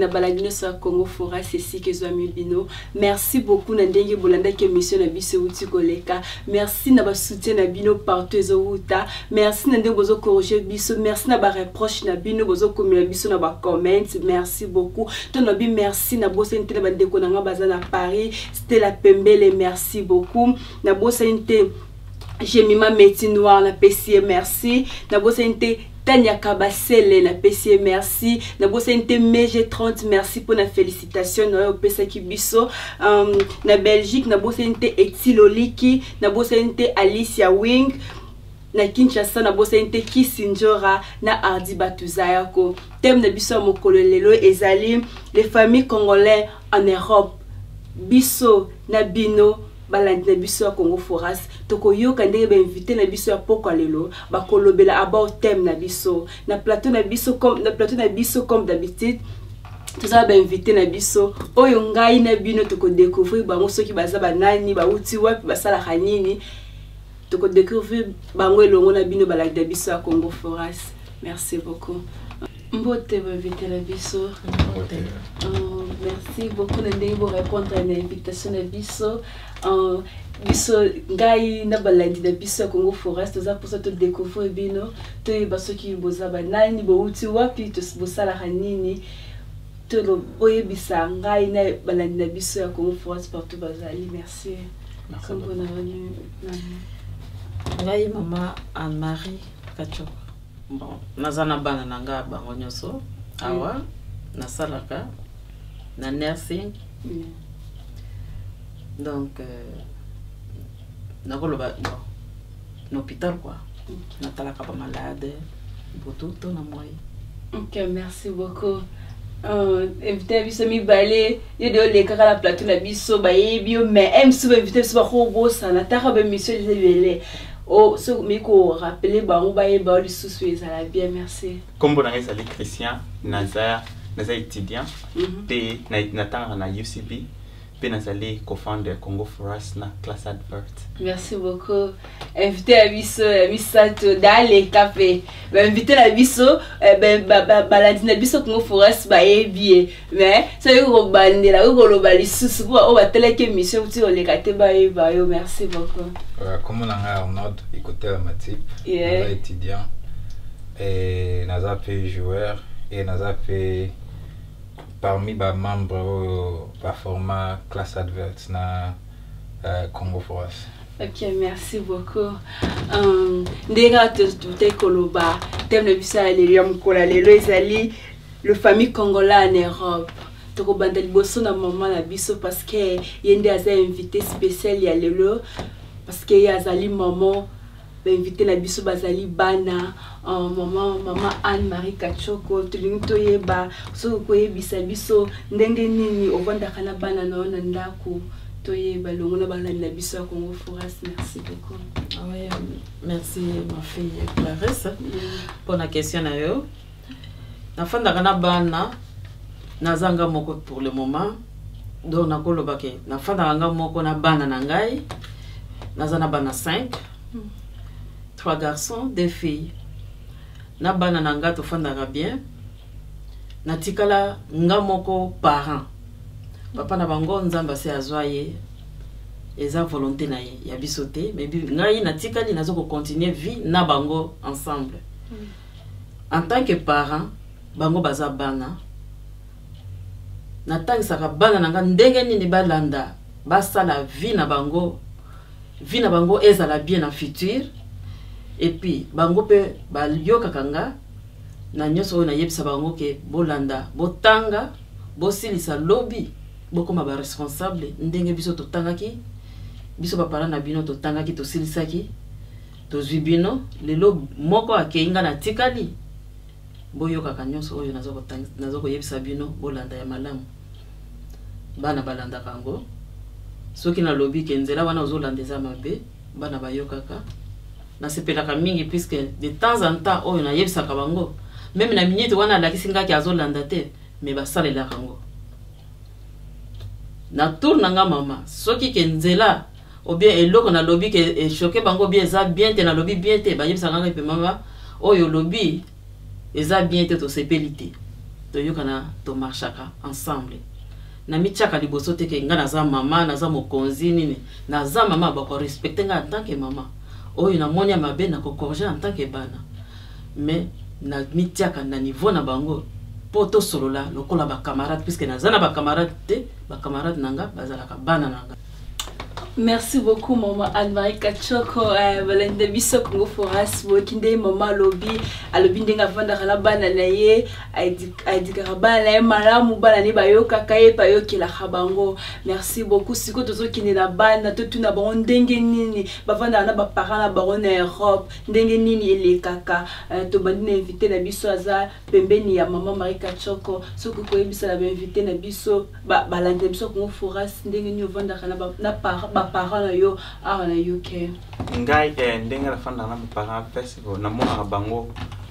Na balandi nyonso ya Congo Foras esika ezwami bino, merci beaucoup na ndenge bolandaki émission na biso euti koleka. Merci na basoutien na bino partout ezowuta. Merci na ndenge bozocorriger biso. Merci na bareproche na bino bozokomela biso na bacomment. Merci beaucoup. To nabi merci nabosani te na bandeko na nga baza na Paris, Stella Pembele, merci beaucoup. Nabosani te Jemima Meti Noir, napesi ye merci. Nabosani te Tania Kabasele, napesi ye merci. Nabosani te Mege 30, merci mpona félicitation na oyo opesaki biso. Na Belgique, nabosani te Etiloliki, nabosani te Alicia Wing. Na Kinshasa, nabosani te Kisinjora na Ardi Batuzayako. Thème na biso ya mokolo lelo ezali les familles congolais en Europe. Biso na bino balandi na biso ya Congo Foras, tokoyoka ndenge bainvité na biso ya pokwa lelo bakolobela about thème na biso na plateau na biso. Comme na plateau na biso, comme d'habitude, tozala bainvité na biso oyo ngai na bino tokodécouvrir bango, soki baza banani, bauti wapi, basalaka nini. Tokodécouvrir bango elongo na bino balandi na biso ya Congo Foras. Merci beaucoup. Mbote bainvité na biso. Merci beaucoup na ndenge borépondre na invitation na biso. Biso ngai na balandi na biso ya Congo Forest toza mposa todécouvrir bino, toyeba soki boza banani, bouti wapi, bosalaka nini. Boyebisa ngai na balandi na biso ya Congo Forest partout bazali. Merci. Kombo na bani? Ngai mama Anne-Marie Kachoko. Bon, naza na bana na nga bango nyonso awa. Nasalaka na nursing. Donc nakoloba bon, na hôpital quoi, natalaka bamalade butu to na moi. Ok, merci beaucoup. Invité na biso mibale, yo de olekaka na plateau na biso, bayebi yo, mais mosusu bainvité biso bakobosana taka baémission eza ebele. Soki omi korappeler bango, bayeba yo lisusu, ezala bien. Merci. Nkombo na ngai ezali Christian. Naza étudiant mpe natangaka na UCB mpe nazali co-founder Congo Foras na Classe Advert. Merci beaucoup. Invité ya biso ya misato daleka mpe bainvité na biso, balandi na biso Congo Forest bayebi ye, mais soki kobandela, oki koloba lisusu mpo oyo batelaki émission kuti koleka te bayeba yo. Merci beaucoup. Kombo na ngai Arnold Ikotela Matip. Naza étudiant et naza mpe joueur et naza mpe parmi bamembre oyo baforma Classe Advert na Congo Forest. Ok, merci beaucoup. Ndenge kaka totaki koloba, thème na biso ya lelo, ya mokolo ya lelo, ezali le famille congolais en Europe. Tokobanda liboso na mama na biso parce que ye nde aza invité spécial ya lelo, parce que ye azali maman, bainvité na biso bazali bana. Mama Anne Marie Kachoko, tolingi toyeba soki koyebisa biso ndenge nini ovandaka na bana na yo na ndako, toyeba longo na balandi na biso ya Congo Foras. Merci beaucoup. Ah oui, merci ma fille Clarisse mpona question na yo. Nafandaka na bana, naza nga moko pour le moment, donc nakoloba ke nafandaka nga moko na bana na ngai. Naza na bana 5, trois garçons, deux filles. Na bana na nga tofandaka bien. Natikala nga moko parent. Papa na bango, Nzambe ase azwa ye, eza volonté na ye, ya biso te, mais ngai natikali, naza kocontinue vie na bango ensemble. En tant que parent, bango baza bana. Natangisaka bana na nga ndenge nini balanda, basala vie na bango, vie na bango ezala bien na futur. Et puis bango mpe bayokaka nga na nyonso oyo nayebisa bango ke bolanda, botanga, bosilisa, lobi bokóma baresponsable ndenge biso totangaki. Biso baparent na bino totangaki, tosilisaki, tozwi bino. Lelo moko akei, nga natikali. Boyokaka nyonso oyo naza koyebisa bino, bolanda ya malamu. Bana balandaka yango. Soki nalobi ke nzela wana ozolanda eza mabe, bana bayokaka. Nasepelaka mingi puisque de temps en temps oyo nayebisaka bango, même na minute wana alakisi ngaki azolanda te, mais basalelaka yango. Na tour na nga mama, soki ke nzela ou bien eloko nalobi ke echoquer bango bien, eza bien te, nalobi bien te, bayebisaka ngai mpe: "Mama, oyo olobi eza bien te, tosepeli te." Toyokana, tomarchaka ensemble. Namitiaka liboso te ke nga naza mama, naza mokonzi nini. Naza mama, bakorespecte nga en tant que mama. Oyo namoni ya mabe, nakocorriger en tant que bana, mais namitiaka na niveau na bango mpo tosolola lokola bacamarade, puisque naza na bacamarade te. Bacamarade na nga bazalaka bana na nga. Merci beaucoup, maman Anne-Marie Kachoko. Balanda biso Congo Foras, boyoki nde mama alobi, alobi ndenge avandaka na bana na ye, aéduquaka bana na ye malamu, bana ne bayokaka ye, bayokelaka bango. Merci beaucoup. Sikoyo tozokende na bana, totuna bango ndenge nini bavandaka na baparent na bango na Europe, ndenge nini elekaka. Tobandi na invité na biso aza pembeni ya mama Marie Kachoko. Soki koyebisa na bainvité na biso, balandi na biso Congo Foras, ndenge nini ovandaka na baparent na yo awa na UK? Ngai, ndenge nafandaka na baparent, first of all, namonaka bango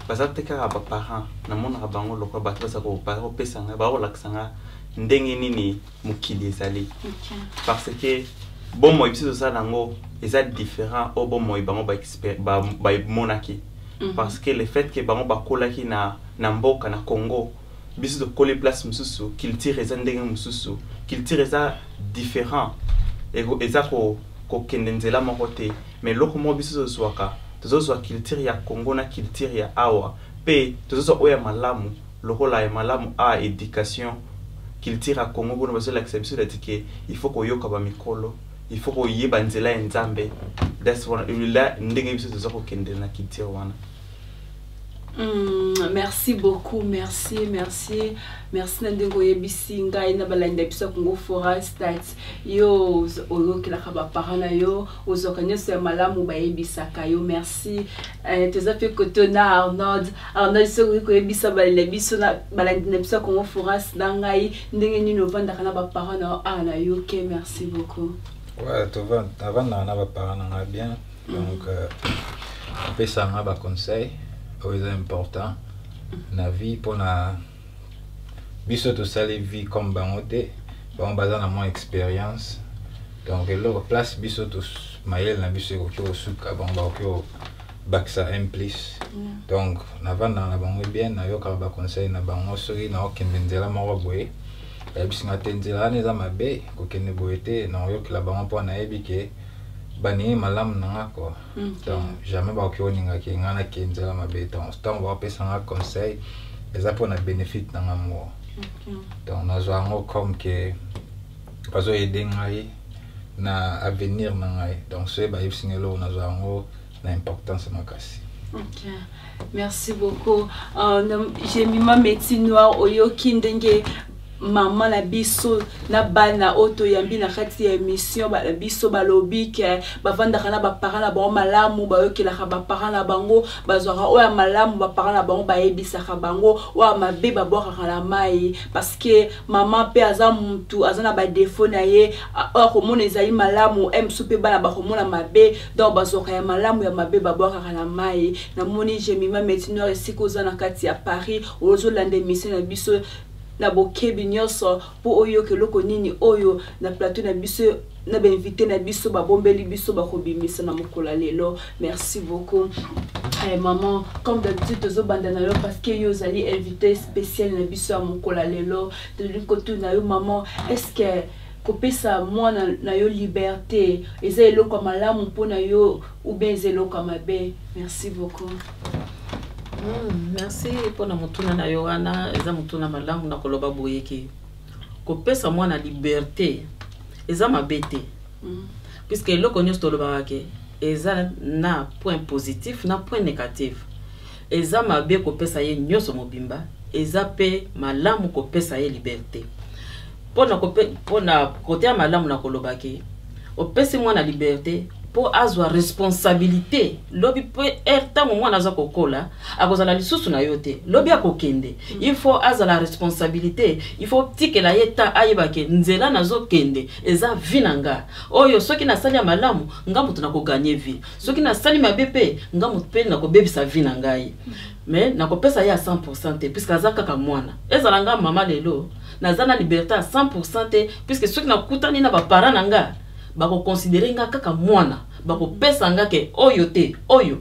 baza te kaka baparent. Namonaka bango lokola bato baza kopesa ngai, bakolakisa nga ndenge nini mokili ezali, parce que bomoi biso tozala yango eza différent oyo bomoi bango bamonaki, parce que le fait que bango bakolaki na mboka na Congo, biso tokoli place mosusu, culture eza ndenge mosusu, culture eza différent, eza kokende nzela moko te. Mais eloko moko biso tozwaka, tozozwa culture ya Congo na culture ya awa, mpe tozozwa oyo ya malamu, lokola ya malamu a éducation. Culture ya Congo kuna bazolakisa biso nati ke il faut koyoka bamikolo, il faut koyeba nzela ya Nzambe. That's one la ndenge biso toza kokende na culture wana. Merci beaucoup, merci, merci, merci na ndenge oyebisi ngai na balandi na biso ya Congo Forest. Yo oyokelaka baparent na yo, ozwaka nyonso ya malamu bayebisaka yo. Merci. Toza mpe koto na Arnold. Arnold, soki okoki koyebisa balandi na biso, na balandi na biso ya Congo Forest na ngai, ndenge nini ovandaka na baparent na yo awa na yo ke. Merci beaucoup. Ouais, navandaka na baparent na nga bien. Donc apesaka nga baconseil oyo eza important na vie, mpona biso tosali vie comme bango te. Bango baza na mwa expérience, donc eloko place biso mayele na biso ekoki kosuka, bango bakoki kobakisa un plus. Donc navandaka na bango bien, nayokaka baconseil na bango. Soki naokende nzela moko boye, bayebisi nga te nzela wana eza mabe, kokende boye te, nakoyokela bango mpo nayebi ke baningi malamu na nga quoi. Donc jamais bakoki koningaki nga nakende nzela mabe. Donc ntango bakopesa nga conseil, eza mpona bénéfice na nga moko. Donc nazwa yango comme ke bazoaider ngai na avenir na ngai. Donc soki bayebisi nga eloko, nazwa yango na importance makasi. Ok, merci beaucoup. Jemima Métis Noir, oyoki ndenge mama na biso na bana oyo toyambi na kati ya émission na biso balobi ke bavandaka na baparent na bango malamu, bayokelaka baparent na bango, bazwaka oyo ya malamu baparent na bango bayebisaka bango, oyo ya mabe babwakaka na mai, parce que mama mpe aza mutu, aza na badéfaut na ye. Oyo akomona ezali malamu, e mosusu mpe bana bakomona mabe. Donc bazwaka ya malamu, ya mabe babwakaka na mai. Namoni Jemima Métis Noir, esika oza na kati ya Paris, ozolanda émission na biso na bokebi nyonso mpo oyoka eloko nini oyo na plateau na biso na bainvité na biso babombeli biso, bakobimisa na mokolo ya lelo. Merci beaucoup. Maman, comme d'habitude tozobanda na yo parce que yo ozali invité spécial na biso ya mokolo ya lelo. Tolingi kotuna yo, maman, est ce que kopesa mwana na yo liberté eza eloko ya malamu mpona yo ou bien eza eloko ya mabe? Merci beaucoup. Merci mpona motuna na yo wana, eza motuna malamu. Na koloba boye ke kopesa mwana liberté eza mabe te, puisque eloko nyonso tolobaka ke eza na point positif na point négatif. Eza mabe kopesa ye nyonso mobimba, eza mpe malamu kopesa ye liberté. Mpona kote ya malamu, na koloba ke opesi mwana liberté mpo azwa responsabilité lobi, mpe ntango mwana aza kokola, akozala lisusu na yo te. Lobi akokende, il faut azala responsabilité, il faut tikela ye ta ayeba ke nzela nazokende eza vie na nga oyo. Soki nasali ya malamu, nga moto nakogagner vie. Soki nasali mabe mpe, nga moto mpe nakobebisa vie na ngai. Mais nakopesa ye ya 100 te, puisque aza kaka mwana. Ezala nga mama lelo, naza na liberté ya 100 te, puisque soki nakutani na baparent na nga, bakoconsidérer nga kaka mwana, bakopesa nga ke oyo te, oyo.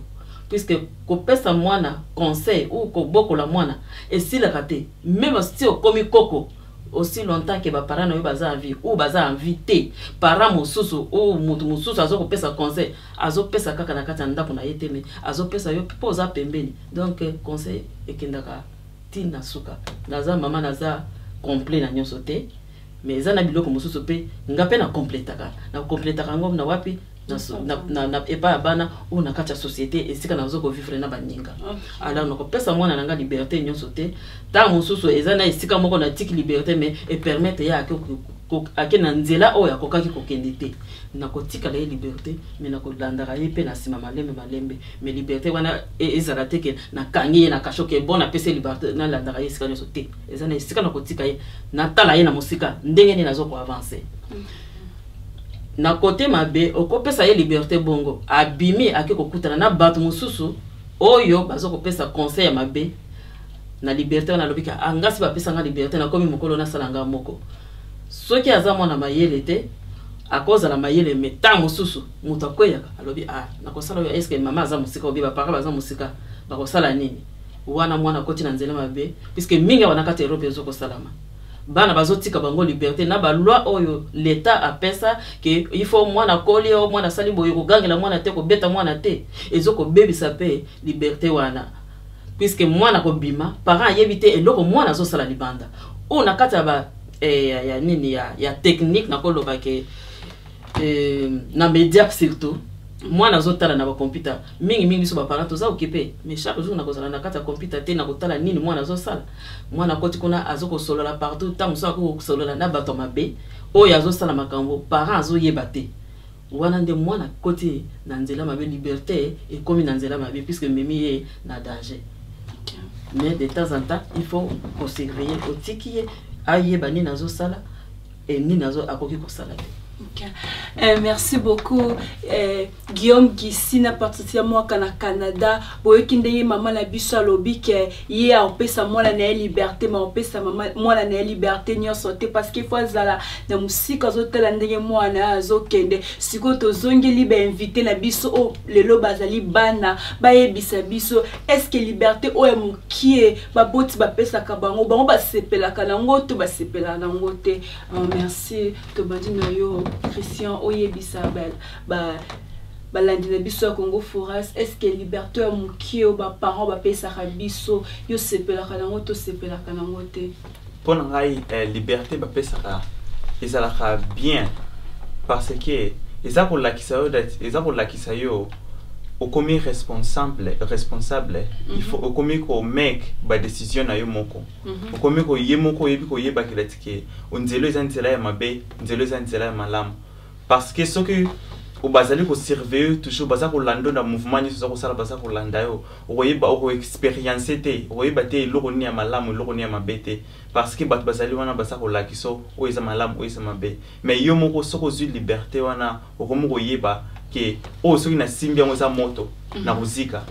Puisque kopesa mwana conseil ou kobokola mwana esilaka te. Même si okomi koko, aussi longtemps que baparent na yo baza en vie ou baza en vie te, parent mosusu ou motu mosusu azokopesa conseil, azopesa kaka na kati ya ndako na ye te, mais azopesa yo mpo oza pembeni. Donc conseil ekendaka ntina suka. Naza mama, naza complet na nyonso te, mais eza na biloko mosusu mpe nga mpe na complétaka yango na wapi? Na epai ya bana oyo na kati ya société, esika nazo kovivre na baninga. Alors nakopesa mwana na nga liberté nyonso te. Ntango mosusu eza na esika moko natiki liberté, mais epermettre ye ake na nzela oyo akokaki kokende te. Nakotikala ye liberté, mais nakolandaka ye mpe na nsima malembe malembe. Mais liberté wana ezala te ke nakangi ye na kasho ke bon, napesi ye liberté, nalandaka ye esika nyonso te. Eza na esika nakotika ye, natala ye na mosika ndenge nini azo koavancer. Na kote mabe, okopesa ye liberté bongo abimi, ake kokutana na bato mosusu oyo baza kopesa conseil ya mabe na liberté wana. Alobi ka ngasi bapesa nga liberté, nakomi mokolo, nasala nga moko. Soki aza mwana mayele te, akozala mayele, mais ntango mosusu moto akweyaka, alobi: "Ah, nakosala oyo, est-ce mama aza mosika obi bapara baza mosika, bakosala nini?" Wana mwana akoti na nzela mabe, puisque mingi awa na kati ya Europe ezokosalama, bana bazotika bango liberté na baloi oyo l'État apesa ke il faut mwana akoli o mwana asali boye, kogangela mwana te, kobeta mwana te, ezokobebisa mpe liberté wana, puisque mwana kobima, parent ayebi te eloko mwana azosala libanda oyo na kati ya ba ya nini, ya technique. Nakoloba ke na média surtout, mwana azotala na bacomputer mingimingi. Biso baparent toza occupé, mais chaque jour nakozala na kati ya computer te, nakotala nini mwana azosala. Mwana akoti kuna, azokosolola partout, ntango mosusu akoki kosolola na bato mabe oyo azosala makambo parent azoyeba te. Wana nde mwana akoti na nzela mabe, liberté ekomi na nzela mabe, puisque ememi ye na danger. Mais de temps en temps, il faut kosurveiller, otiki ye ayeba nini azosala e nini akoki kosala te. Ok. Merci beaucoup, Guillaume Gisi na partie mwaka na Canada. Boyoki ndenge mama na biso alobi ke ye apesa mwana na ye liberté, ma opesa mama mwana na ye liberté nyonso te, parce que faut azala na mosika, azotala ndenge mwana ye azokende. Sikoyo tozongeli bainvité na biso oyo lelo bazali bana, bayebisa biso: est ce que liberté oyo ya mokie baboti bapesaka bango, bango basepelaka nango to basepelaka nango te? Merci. Tobandi na yo, Christian, oyebisa balandi na biso ya Congo Foras: est ce que liberté ya mokie oyo baparent bapesaka biso, yo sepelaka nango to sepelaka nango te? Mpo na ngai, liberté bapesaka ezalaka bien, parce que eza kolakisa yo eza kolakisa yo okomi responsable. Il faut okomi komake badécision na yo moko. Okomi koye moko, oyebi koyebakela tike nzela eza nzela ya mabe, nzela eza nzela ya malamu, parce que soki bazali kosurveiller toujours, baza kolanda na mouvement nyonso oza kosala, baza kolanda yo, okoyeba, okoexpérience te, okoyeba te eloko nini ya malamu, eloko nini ya mabe te, parce que bato bazali wana, baza kolakisa oyo eza malamu, oyo eza mabe. Mais yo moko, soki ozwi liberté wana, okomi koyeba ke oyo soki nasimbi yango eza moto, nakozika.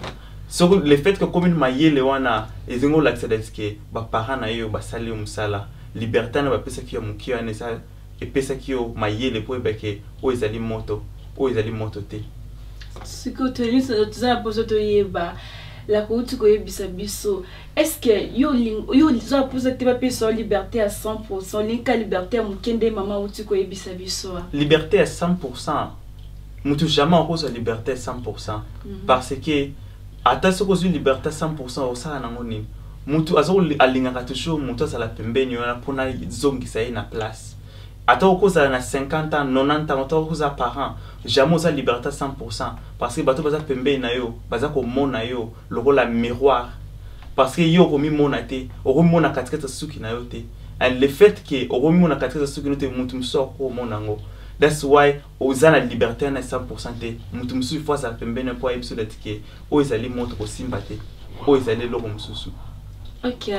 Soki le fait que okomi mayele wana, ezingi olakisa dati ke baparent na yo basali yo mosala. Liberté wana bapesaki yo mokie wana, eza epesaki yo mayele mpo oyeba ke oyo ezali moto, oyo ezali moto te. Sikoyo toza na mposa toyeba lakouti koyebisa biso: est ce que yo oza na mposa te bapesa yo liberté ya 100, olingi liberté ya moke nde mama auti koyebisa biso? Liberté ya 100, motu jamais akozwa liberté ya 100, parce que ata soki ozwi liberté 100, osala nango nini? Mutu aza alingaka toujours motu azala pembeni wana mpona zongisa ye na place. Ata okozala na 50 ans, 90 ans, ata okozala parent, jamais oza liberté 100, parce que bato baza pembeni na yo, baza komona yo lokola miroir, parce que yo okomimona te, okomimona katikati ya suki na yo te. And le fait que okomimona katikati ya suki na yo te, motu mosusu akomona yango. That's why oza na liberté na 100 te. Motu mosusu ifo azala pembeni mpo ayebi so dati ke oyo ezali moto, kosimba te, oyo ezali eloko mosusu. Ok,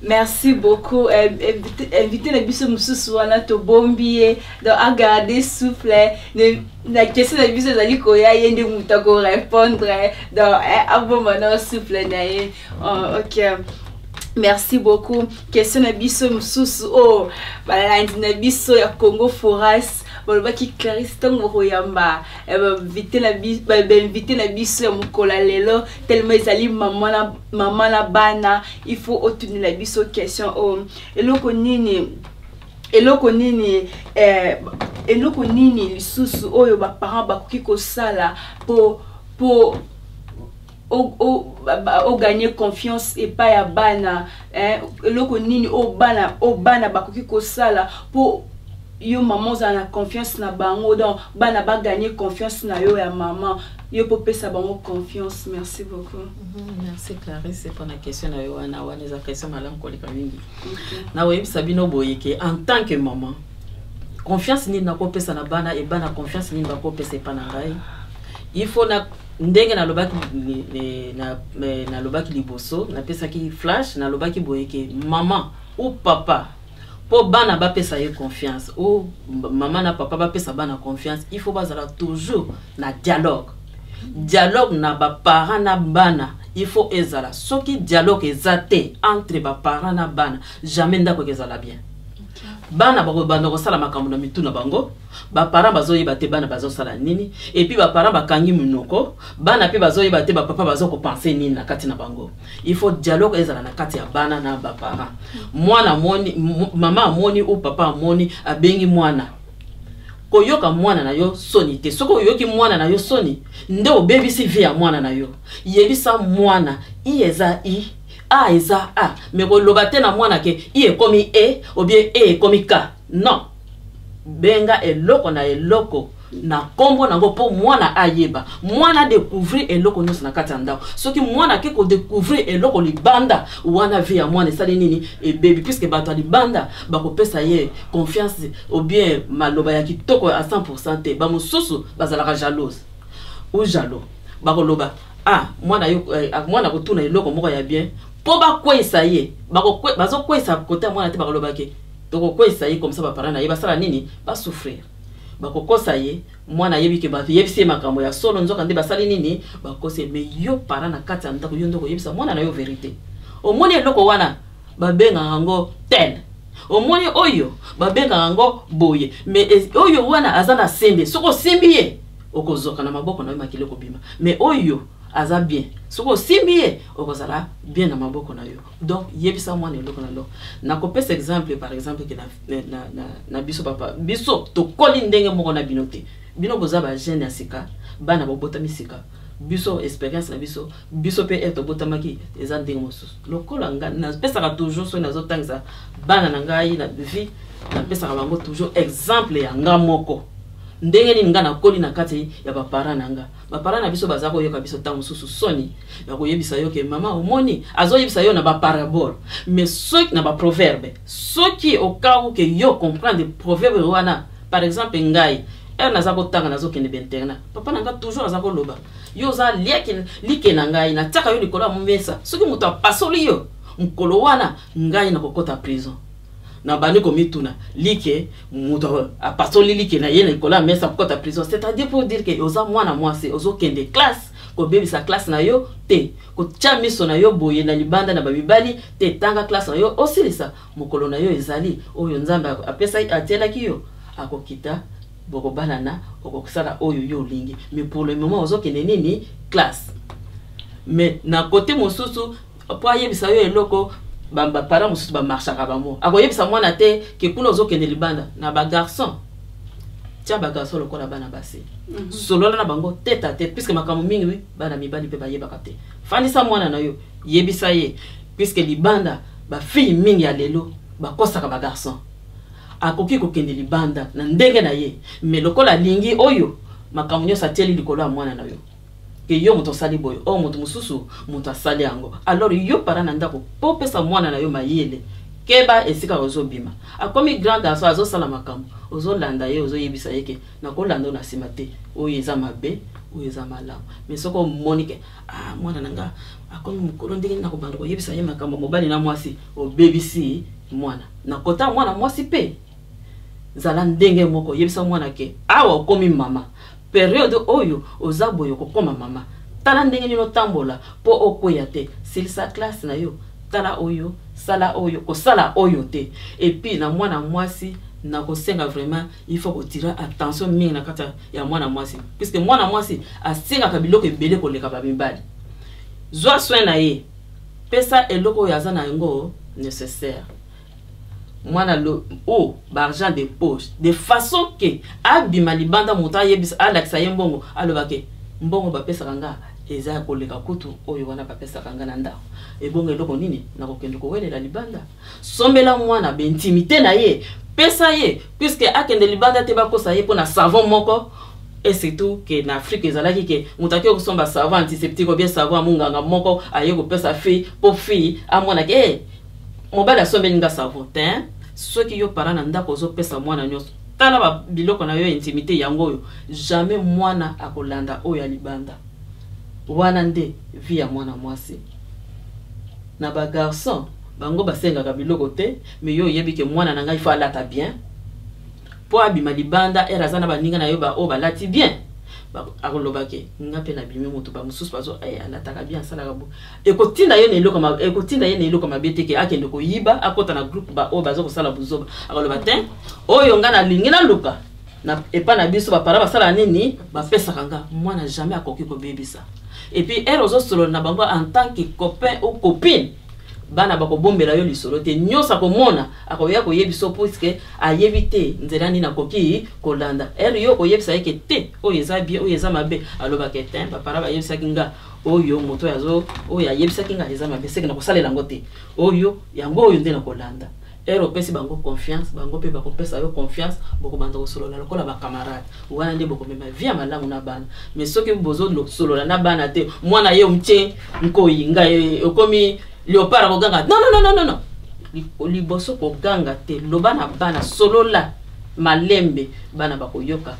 merci beaucoup. Invité na biso mosusu wana tobombi ye, donc agarde souffle na question na biso ezali koya, ye nde moto akorépondre. Donc abomba na souffle na ye. Oh, ok, merci beaucoup. Question na biso mosusu oyo balandi na biso ya Congo Foras Balobaki Clarisse ntango bokoyamba bainvité na biso ya mokolo ya lelo, tellement ezali mama na bana, il faut otunela biso question oyo: eloko nini lisusu oyo baparent bakoki kosala po ogagner confiance epai ya bana? Eloko nini oyo bana bakoki kosala mpo yo mama ozala na confiance na bango? Donc bana bagagner confiance na yo ya mama, yo mpo opesa bango confiance. Merci beaucoup. Merci Clarisse mpona question na yo wana. Wana eza question malamu koleka mingi. Nakoyebisa bino boye ke en tant que maman, confiance nini nakopesa na bana e bana confiance nini bakopesa epa na ngai? Il faut na ndenge nalobaki liboso, napesaki flash, nalobaki boye ke mama ou papa, mpo bana bapesa ye confiance ou mama na papa bapesa bana confiance, il faut bazala toujours na dialogue. Dialogue na baparent na bana, il faut ezala. Soki dialogue eza te entre baparent na bana, jamais ndako ekezala bien. Bana bakobanda kosala makambo na mitu na bango, baparent bazoyeba te bana bazosala nini, et puis baparent bakangi minoko, bana mpe bazoyeba te bapapa bazokopenser nini na kati na bango. Il faut dialogue ezala na kati ya bana na baparent. Mwana amoni, mama amoni ou papa amoni, abengi mwana. Koyoka mwana na yo soni te. Soki oyoki mwana na yo soni, nde obebisi vie ya mwana na yo. Yebisa mwana: i eza i, a eza a. Me koloba te na mwana ke i ekomi e ou bien e ekomi k. Non, benga eloko na eloko na nkombo nango mpo mwana ayeba, mwana adécouvrir eloko nyonso na kati ya ndako. Soki mwana ake kodécouvrir eloko libanda, wana vie ya mwana esali nini? Ebebi, puisque bato ya libanda bakopesa ye confiance ou bien maloba ya kitoko à 100 te. Bamosusu bazalaka jalouse ou jaloux, bakoloba: ah, mwana yo, mwana kotuna eloko moko ya bien mpo bakweyisa ye, bazokweyisa kote ya mwana te. Bakoloba ke tokokweyisa ye comme ça baparent na ye basala nini? Basouffrir. Bakokosa ye, mwana ayebi ke bato yebisi ye makambo ya solo, nzoka nde basali nini? Bakosi ye. Mais yo parent na kati ya ndako, yo nde koyebisa mwana na yo vérité. Omoni eloko wana, babengaka yango tel. Omoni oyo, babengaka yango boye. Mais oyo wana aza na sembe, soki osimbi ye, okozoka na maboko na yo, makili ekobima. Mais oyo aza bien, soki osimbi ye, okozala bien na maboko na yo. Donc yebisa mwana eloko na eloko. Nakopesa exemple, par exemple ke na biso papa, biso tokoli ndenge moko na bino te. Bino boza bajeune ya sika, bana bobotami sika. Biso expérience na biso, biso mpe ere tobotamaki eza ndenge mosusu. Lokola nga napesaka toujours, soki nazotangisa bana na ngai na vie, napesaka bango toujours exemple ya nga moko, ndenge nini nga nakoli na kati ya baparent na nga. Baparent na biso baza koyoka biso ntango mosusu soni ya koyebisa yo ke mama omoni, azoyebisa yo na baparabole, mais soki na baproverbe, soki okau ke yo comprendre proverbe wana. Par exemple ngai, ere naza kotanga, nazokende bainternat, papa na nga toujours aza koloba: yo oza like na ngai, natiaka yo likolo ya mesa, soki moto apasoli yo mokolo wana, ngai nakokɔta prison. Na bandi komituna: like, moto apasoli like na ye na likolo ya mesa, kokɔta prison? C'est-à-dire pour dire ke oza mwana mwasi, ozokende classe, kobebisa classe na yo te, kotia miso na yo boye na libanda na bamibali te. Tanga classe na yo, osilisa. Mokolo na yo ezali oyo Nzambe apesa, atielaki yo, akokita, bokobalana, okosala oyo yo olingi. Mais pour le moment ozokende nini? Classe. Mais na kote mosusu, mpo ayebisa yo eloko, baparent mosusu bamarchaka bango, akoyebisa mwana te ke kuna ozokende libanda na bagarçon. Tia bagarçon lokola bana basi. Solola na bango tête à tête, puisque makambo mingi bana mibali mpe bayebaka te. Fandisa mwana na yo, yebisa ye, puisque libanda bafille mingi ya lelo bakosaka bagarçon. Akoki kokende libanda na ndenge na ye, mais lokola alingi oyo, makambo nyonso atieli likolo ya mwana na yo ke yo moto osali boye, oyo moto mosusu moto asali yango. Alors yo parent na ndako, mpo opesa mwana na yo mayele, keba esika ozobima. Akomi grand garçon, azosala makambo, ozolanda ye, ozoyebisa ye ke nakolanda oyo na nsima te, oyo eza mabe, oyo eza malamu. Mais soki omoni ke ah, mwana na nga akomi mokolo, ndenge nini nakobanda koyebisa ye makambo mobali na mwasi? Obebisi mwana. Na kota mwana mwasi mpe zala ndenge moko. Yebisa mwana ke awa okomi mama, période oyo oza boye, okokoma mama, tala ndenge nini otambola mpo okweya te. Silisa classe na yo, tala oyo, sala oyo, kosala oyo te. Et puis na mwana mwasi Nakosenga vraiment, il faut kotirer attention mingi na kati ya mwana mwasi, puisque mwana mwasi asengaka biloko ebele koleka bamibali. Zwa soin na ye, pesa eloko oyo aza na yango nécessaire mwana lo o baargent de poche, de façon ke abima libanda, moto ayebisa, alakisa ye mbongo, aloba ke mbongo bapesaka nga eza ya koleka kutu oyo wana bapesaka nga na ndako. Ebongo eloko nini nakokende kowelela libanda? Sombela mwana baintimité na ye, pesa ye, puisque akende libanda te, bakosa ye mpo na savon moko. Et surtout ke na Afrique ezalaki ke moto ake kosomba savon antiseptique ou bien savon ya monganga moko, aye kopesa fille mpo fille amonaki e mobali asombeli nga savon te. Soki yo parent na ndako ozopesa mwana nyonso, tala biloko na yo, intimité yango oyo, jamais mwana akolanda oyo ya libanda. Wana nde vie ya mwana mwasi. Na bagarçon, bango basengaka biloko te, mais yo oyebi ke mwana na ngai faut alata bien mpo abima libanda. Ere aza na baninga na yo oyo balati bien, akoloba ke nga mpe nabimi moto, bamosusu bazo alataka bien, asalaka bo. Ekotinda ye na eloko, ekotinda ye na eloko mabe te ke akende koyiba, akɔta na groupe oyo baza kosala buzoba. Akoloba te, oyo nga nalingi naluka na epai na biso, baparents basala nini, bapesaka nga. Mwana jamais akoki kobebisa. Et puis ere ozosolola na bango en tant que copain ou copine, bana bakobombela yo lisolo te. Nyonso akomona, akoya koyebisa, puisque ayebi te nzela nini akoki kolanda. Ere yo koyebisa ye ke te, oyo eza bien, oyo eza mabe, alobaka te, baparents bayebisaki nga oyo, moto oyo azo oyo ayebisaki nga eza mabe, seke nakosalela yango te, oyo yango oyo nde nakolanda. Ere opesi bango confiance, bango mpe bakopesa yo confiance, bokobanda kosolola lokola bacamarade. Wana nde bokomema vie ya malamu na bana. Mais soki bozosolola na bana te, mwana ye omtie nkoi, ngai okomi léopard, akoganga. Non, non, non, non, non. Liboso koganga te, loba na bana, solola malembe, bana bakoyoka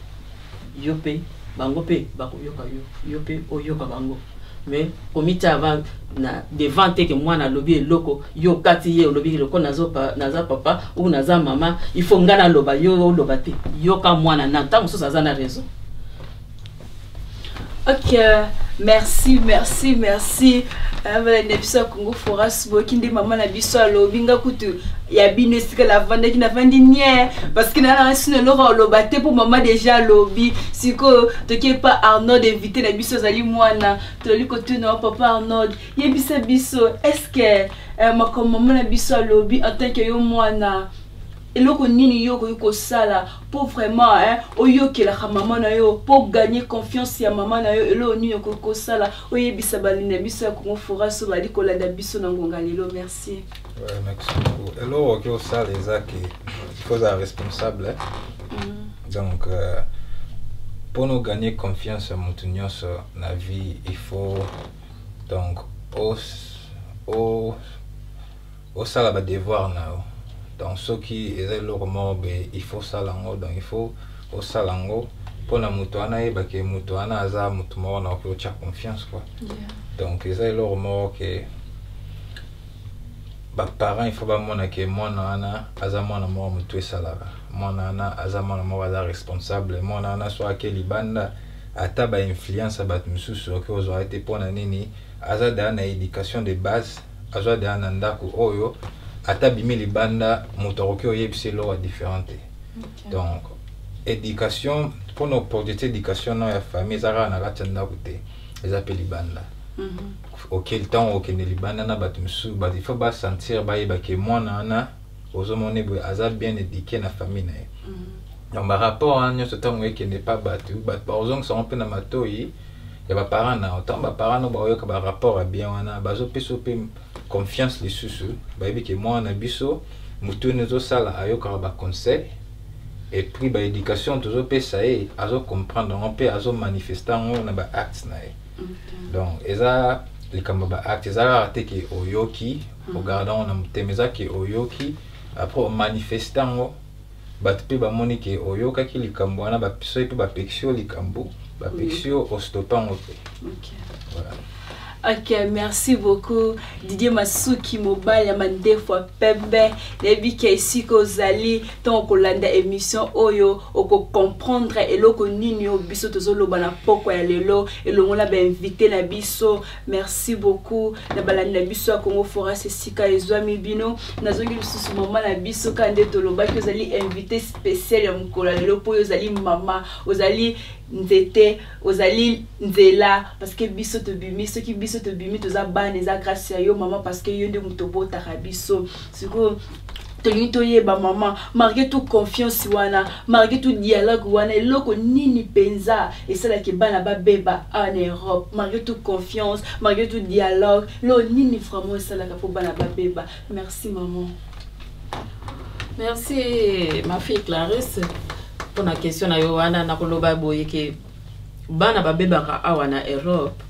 yo mpe bango mpe bakoyoka yo, yo mpe oyoka bango. Mais komitia avant na devant te ke mwana alobi eloko, yo okati ye, olobi loko naza papa ou naza mama, il faut nga naloba, yo oloba te. Yoka mwana na ntango mosusu aza na raison. Ok, merci, merci, merci. Balandi na biso ya Congo Foras, boyoki nde mama na biso alobi. Nga kutu ya bino esika navandaki, navandi nie, parce que naa nanga sino eloko aloba te, mpo mama déjà alobi. Sikoyo toki epa Arnold, invité na biso azali mwana. Tozali kotuna wa papa Arnold, yebisa biso, est ce que makambo mama na biso alobi, en tant que yo mwana, eloko nini yo okoki kosala mpo vraiment, hein, oyokelaka mama na yo, mpo gagner confiance ya mama na yo? Eloko nini okoki kosala, oyebisa balandi na biso ya Congo Foras oyo bali kolanda biso na ngonga lelo? Merci. Ouais, merci beaucoup. Eloko okoki kosala eza ke il faut ozala responsable, hein? Donc mpona ogagner confiance ya motu nyonso na vie, il faut donc osala badevoir na yo. Donc soki eza eloko moko boye, il faut osala yango. Donc il faut osala yango mpona moto wana ayebake moto wana aza motu moko na okoki otya confiance, quoi. Donc eza eloko moko ke baparent, il faut bamona ke mwana wana aza mwana moko motu esalaka, mwana wana aza mwana moko aza responsable, mwana wana so ake libanda, ata bainfluence ya bato mosusu okoki kozwa te. Mpona nini? Aza deya na éducation de base, azwa deya na ndako oyo ata bimi libanda, moto akoki oyebisa eloko ya différent te. Donc éducation, mpona oporte éducation na ya famille, eza kaka na kati ya ndako te, eza mpe libanda. Oke, ntango okende libanda na bato mosusu, bato il faut basentir, bayeba ke mwana wana ozomona boye aza bien éduqué na famille na ye. Donc barapport wana nyonso, ntango ekende pa bato, bato bakozongisa yango mpe na matoi ya baparent na yo. Ntango baparent no baoyoka barapport ya bien wana, bazopesa mpe confiance lisusu, bayebi ke mwana na biso motu oyo ezosala, ayokaka baconseil, et puis baéducation tozopesa ye, azocomprendre yango mpe azomanifeste yango na baacte na ye. Donc eza likambo ya baacte, eza kaka te ke oyoki, ogarde yango na motema. Eza ke oyoki, après omanifeste yango, bato mpe bamoni ke oyokaki likambo wana, soki mpe bapekisi yo likambo, bapekisi yo, ostope yango mpe. Voilà. Ok, merci beaucoup Didier Masuki, mobali ya mandefu ya pembe. Nayebi ke esika ozali, ntango okolanda émission oyo, okocomprendre eloko nini oyo biso tozoloba na pokwa ya lelo elongo na bainvité na biso. Merci beaucoup na balandi na biso ya Congo Foras esika ezwami bino. Nazongi lisusu mama na biso, kaka nde tolobaki, ozali invité spécial ya mokolo ya lelo, mpo oyo ozali mama, ozali nzete, ozali nzela, parce que biso tobimi, soki biso tobimi, toza bana, eza grâce ya yo mama, parce que yo nde moto obotaka biso. Sikoyo tolingi toyeba, mama, malgré tout confiance wana, malgré tout dialogue wana, eloko nini mpenza esalaki bana babeba awa na Europe? Malgré tout confiance, malgré tout dialogue, eloko nini vraiment esalaka mpo bana babeba? Merci, maman. Merci, ma fille Clarisse, mpona question na yo wana. Nakoloba boye ke bana babebaka awa na Europe,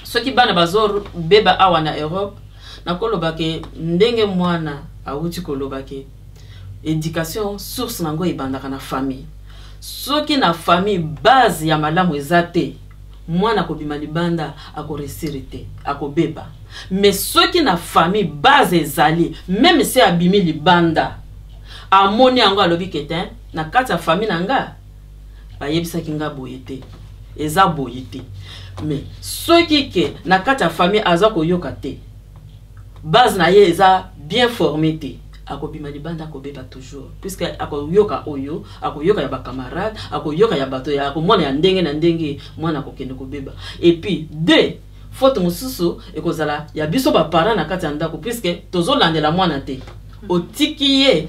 soki bana bazobeba awa na Europe, nakoloba ke ndenge mwana awuti koloba ke éducation, source nango ebandaka na famille. Soki na famille base ya malamu eza te, mwana akobima libanda, akoréussir te, akobeba. Mais soki na famille base ezali, même si abimi libanda, amoni yango, alobi ke te, na kati ya famille na nga bayebisaki nga boye te, eza boye te. Mais soki ke na kati ya famille aza koyoka te, base na ye eza bien formé te, akobima libanda, akobeba toujours, puisque akoyoka oyo, akoyoka ya bacamarade, akoyoka ya bato, ya akomona ya ndenge na ndenge, mwana akokende kobeba. Et puis deux, faute mosusu ekozala ya biso baparent na kati ya ndako, puisque tozolandela mwana te, otiki ye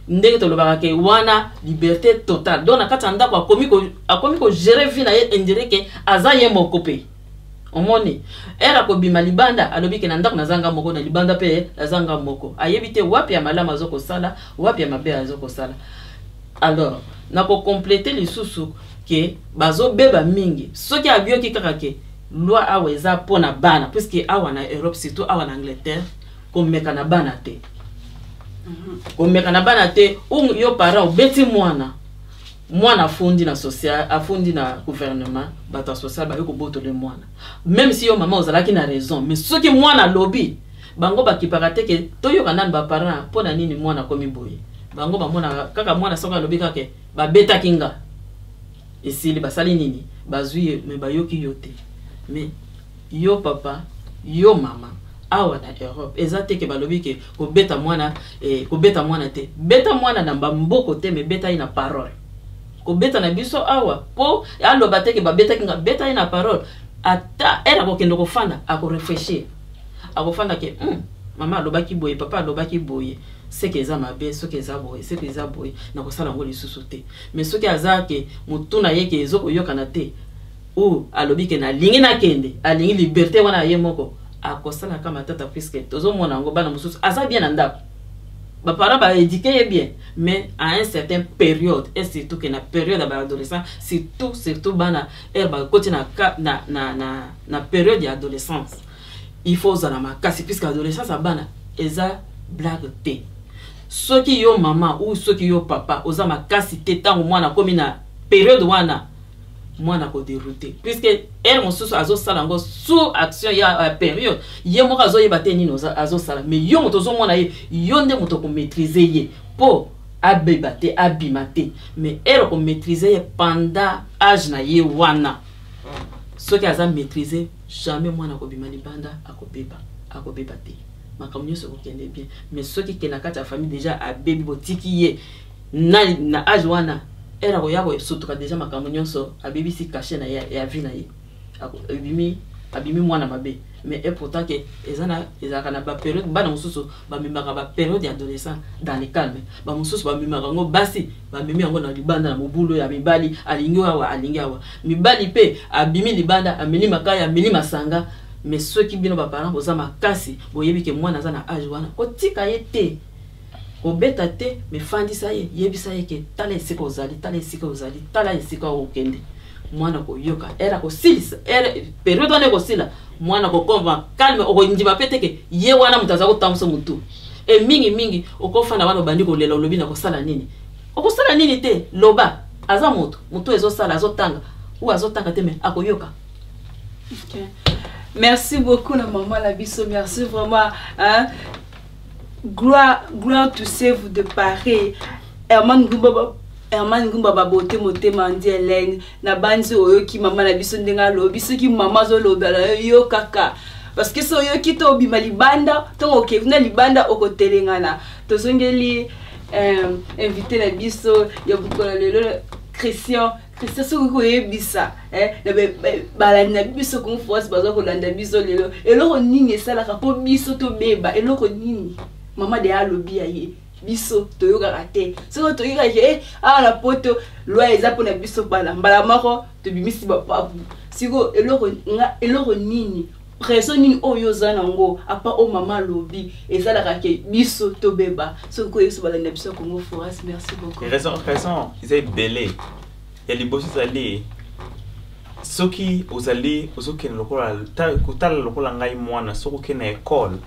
ndenge tolobaka ke wana liberté totale. Donc na kati ya ndako akomi kogérer vie na ye, on dirait ke aza ye moko. Mpe omoni ere akobima libanda, alobi ke na ndako nazanga moko, na libanda mpe nazanga moko, ayebi te wapi ya malamu aza kosala, wapi ya mabe aza kosala. Alors nakocompléter lisusu ke bazobeba mingi soki abioki kaka ke loi awa eza mpo na bana, puisque awa na Europe, surtout awa na Angleterre, komeka na bana te, komeka na bana te. Yo parent obeti mwana, mwana afundi na social, afundi na gouvernement, bato ya social baye kobotole mwana. Même si yo mama ozalaki na raison, mais soki mwana alobi, bango bakipaka te ke toyoka nani baparent, mpo na nini mwana akomi boye. Bango bamonaka kaka mwana soki alobi kaka babetaki nga, esili, basali nini, bazwi ye, mais bayoki yo te. Mais yo papa, yo mama, awa na Europe eza te ke balobi ke kobeta mwana, kobeta mwana te. Beta mwana na bamboko te, mais beta ye na parole. Kobeta na biso awa mpo aloba te ke babetaki nga, beta ye na parole. Ata ere akokende kofanda, akoréfléchir, akofanda ke mama alobaki boye, papa alobaki boye, seke eza mabe, soki eza boye, seke eza boye, nakosala yango lisusu te. Mais soki aza ke motu na ye ke ezokoyokana te, ou alobi ke nalingi nakende, alingi liberté wana ye moko, akosalaka matata, puisque tozomona yango, bana mosusu aza bien na ndako, baparent baéduquer ye bien, mais à un certain période, et surtout ke na période ya baadolescent, surtout bana ere bakoti na période ya adolescence, il faut ozala makasi, puisque adolescence ya bana eza blague te. Soki yo mama ou soki yo papa oza makasi te ntango mwana akomi na période wana, mwana akodérouter, puisque ere mosusu azosala yango sous action ya période, ye moko azoyeba te nini azosala. Mais yo moto ozomona ye, yo nde moto okomaîtriser ye mpo abeba te, abima te. Mais ere okomaîtriser ye pendant age na ye wana, soki aza maîtrise, jamais mwana akobima libanda akobeba, akobeba te, makambo nyonso ekokende bien. Mais soki ke na kati ya famille déjà abebi, botiki ye na age wana, ere akoya kosutuka déjà, makambo nyonso abebisi, cachet na ye ya vie na ye ebimi, abimi mwana mabe. Mais et pourtant ke eza na ezalaka na bapériode, bana mosusu bamemaka bapériode ya adolescent dans le calme, bamosusu bamemaka yango, basi bamemi yango na libanda na mobulu ya mibali, alingi awa, alingi awa, mibali mpe abimi libanda, ameli makaya, ameli masanga. Mais soki bino baparent boza makasi, boyebi ke mwana aza na age wana, kotika ye te, kobeta te, mais fandisa ye, yebisa ye ke tala esika ozali, tala esika ozali, tala esika okende. Mwana koyoka, ere akosilisa, ere période wana ekosila, mwana kokoma calme, okondima mpe te ke ye wana moto aza kotambusa motu. E mingimingi okofanda wana, obandi kolela, olobi na kosala nini, okosala nini te, loba, aza moto, motu ezosala, azotanga ou azotanga te, mais akoyoka. Okay. Merci beaucoup na maman na biso, merci vraiment, hein. Gloire, gloire vous de Paris. Herman Ngumba, Herman Ngumba babote motema ndi Hélène na banzi oyoki mama na biso ndenge alobi. Soki mama azolobela yo, yo kaka, parce que so oyoki to obima libanda, ntongo okei na libanda okotelengana. Tozongeli invité na biso ya mokolo lelo, Christian. Christian, soki koyebisa na balandi na biso Congo France baza kolanda biso lelo, eloko nini esalaka mpo biso tobeba? Eloko nini? Mama de alobi ya ye, biso toyokaka te. Soki toyokaka awa na Poto loi eza mpona biso bana, mbala moko tobimisi bapapu. Sikoyo eloko nga, eloko nini, raison nini oyo oza nango apa oyo mama alobi esalaka ke biso tobeba? Soki koyebisa balandi na biso ya Congo Foras, merci beaucoup. Raison eza ebele. Ya liboso ezali soki ozali ozokende lokola kotala lokola ngai mwana, soki okende na ekole,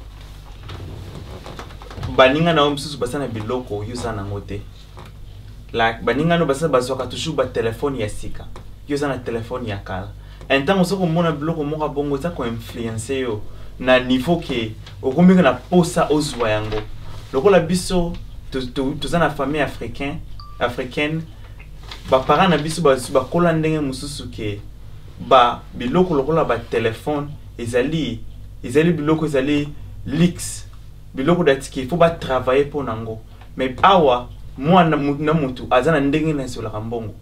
baninga na yo mosusu baza na biloko, yo oza nango te. Like baninga no baza bazwaka toujours batelefone ya sika, yo oza na telefone ya kala. Ntango oza komona biloko moko bongo, eza koinfluencer yo na niveau ke okomika na posa ozwa yango. Lokola biso toza na famille africaine, baparent na biso bakola ndenge mosusu ke ba biloko lokola batelefone ezali biloko ezali luxe, biloko datiki il faut batravailler mpo nango. Mais awa mwana na motu aza na ndenge na ezolaka mbongo.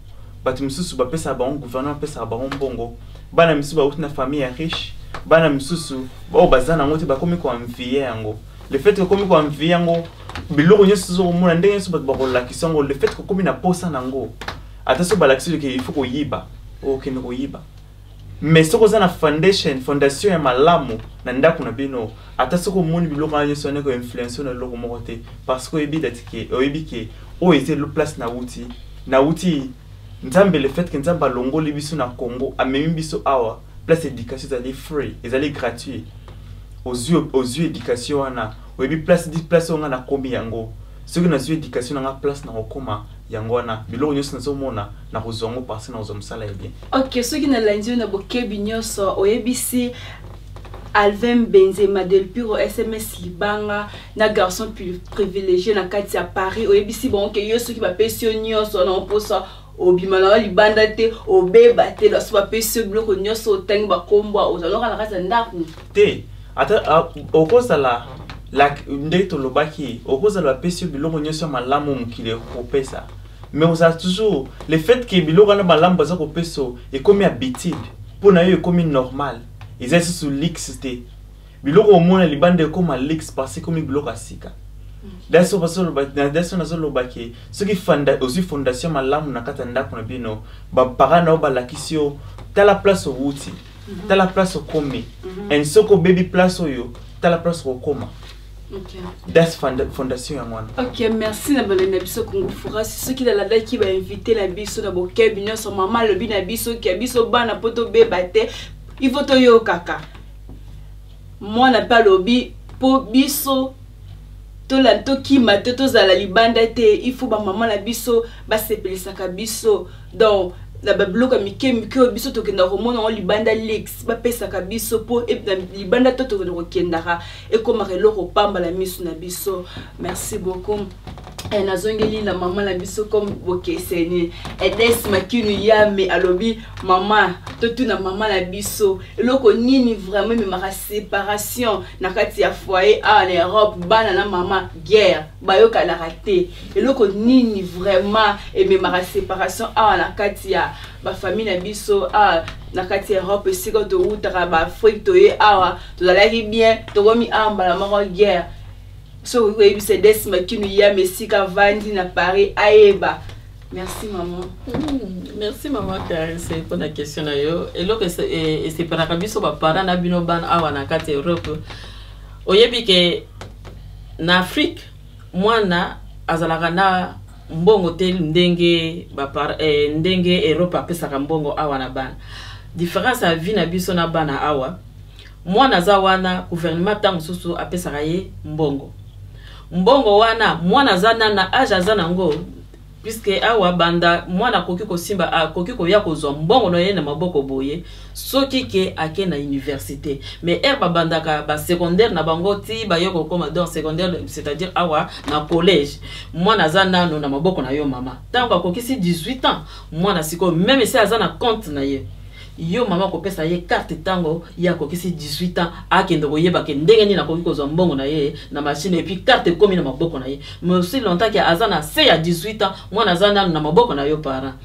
Bato mosusu bapesaka bango, gouvernement apesaka bango mbongo. Bana misusu bauti na famille ya riche, bana misusu oyo baza nango te bakomi koenvier yango. Le fait kokomi koenvier yango, biloko nyonso ozokomona, ndenge nyonso bato bakolakisa yango, le fait kokomi na posa nango, ata soki balakisi ke il faut koyiba, okende koyiba. Mais soki oza na fondation ya malamu na ndako na bino, ata soki omoni biloko wana nyonso wana, koinfluencer na eloko moko te, parce que oyebi dati ke oyebi ke oyo eza elo place nauti Nzambe. Le fait ke Nzambe alongoli biso na Congo, amemi biso awa, place éducation ezali free, ezali gratuit, ozwi éducation wana, oyebi place di place oyo nga nakomi yango. Soki nazwi éducation na nga, place na kokóma yango wana, biloko nyonso nazomona nakozwa yango parce nakozwa mosala ya bien. Ok, soki nalandi yo na bokebi nyonso, oyebisi Alvin Benzema Del Piro, SMS Libanga na garçon privilégié na kati ya Paris, oyebisi bango ke yo soki bapesi yo nyonso na mposa obima na yo libanda te, obeba te. So bapesi yo biloko nyonso otangi bakombwa, ozalaka na kati ya ndako? Te, ata okozala ndenge tolobaki, okozala bapesi yo biloko nyonso ya malamu mokili ekopesa, mais ozala toujours, le fait ke biloko wana malamu baza kopesa ekomi habitude mpo na yo, ekomi normal, eza lisusu luxe te. Biloko omona libanda ekóma luxe parce ekomi biloko ya sika. Daso nazoloba ke soki ozwi fondation malamu na kati ya ndako na bino, baparent na yo balakisi yo: tala place owuti, tala place okomi, and soki obebi place oyo, tala place okokoma. Das fondation yango wana. Ok, merci na balandi na biso Congo Furasi. Soki nalandaki bainvité na biso na bokebi nyonso, mama alobi na biso ke biso bana mpo tobeba te, il faut toyokaka. Mwana mpe alobi mpo biso tokima te, tozala libanda te, il faut bamama na biso basepelisaka biso. Donc na babiloko ya mike mike oyo biso tokendaka komona yango libanda, luxe bapesaka biso mpo na libanda to tokende kokendaka, ekomaka eloko pambala miso na biso. Merci beaucoup. Nazongeli na mama na biso comme bokeseni, Edes Makinu Yame alobi mama, totuna mama na biso eloko nini vraiment ememaka séparation na kati ya foyer awa na Europe. Bana na mama guerre, bayokanaka te. Eloko nini vraiment ememaka séparation awa na kati ya bafamille na biso awa na kati ya Europe, esika towutaka baAfrique, toye awa, tozalaki bien, tokomi awa mbala moko guerre? Soki koyebisa Des Makinu Yame esika vandi na Paris ayeba. Merci maman. Merci mama Clarisse mpona question na yo. Eloko eseparaka biso baparent na bino bana awa na kati ya Europe, oyebi ke na Afrique mwana azalaka na mbongo te ndenge ndenge Europe apesaka mbongo awa na bana. Différence ya vie na biso na bana awa, mwana aza wana, gouvernement ntango mosusu apesaka ye mbongo. Mbongo wana, mwana aza na age aza nango. Puisque awa banda mwana akoki kosimba, akoki koya kozwa mbongo na ye na maboko boye soki ke ake na université. Mais heure babandaka basecondaire na bango ti baye kokoma, donc secondaire, c'est-à-dire awa na collège, mwana aza nano na maboko na yo mama. Ntango akokisi 18 ans, mwana sikoyo, même si aza na compte na ye, yo mama kopesa ye carte. Ntango ye akokisi 18 ans, akende koyeba ke ndenge nini akoki kozwa mbongo na ye na machine, et puis carte ekomi na maboko na ye. Mais aussi longtemps ke aza na se ya 18 ans, mwana aza nanu na maboko na yo parent.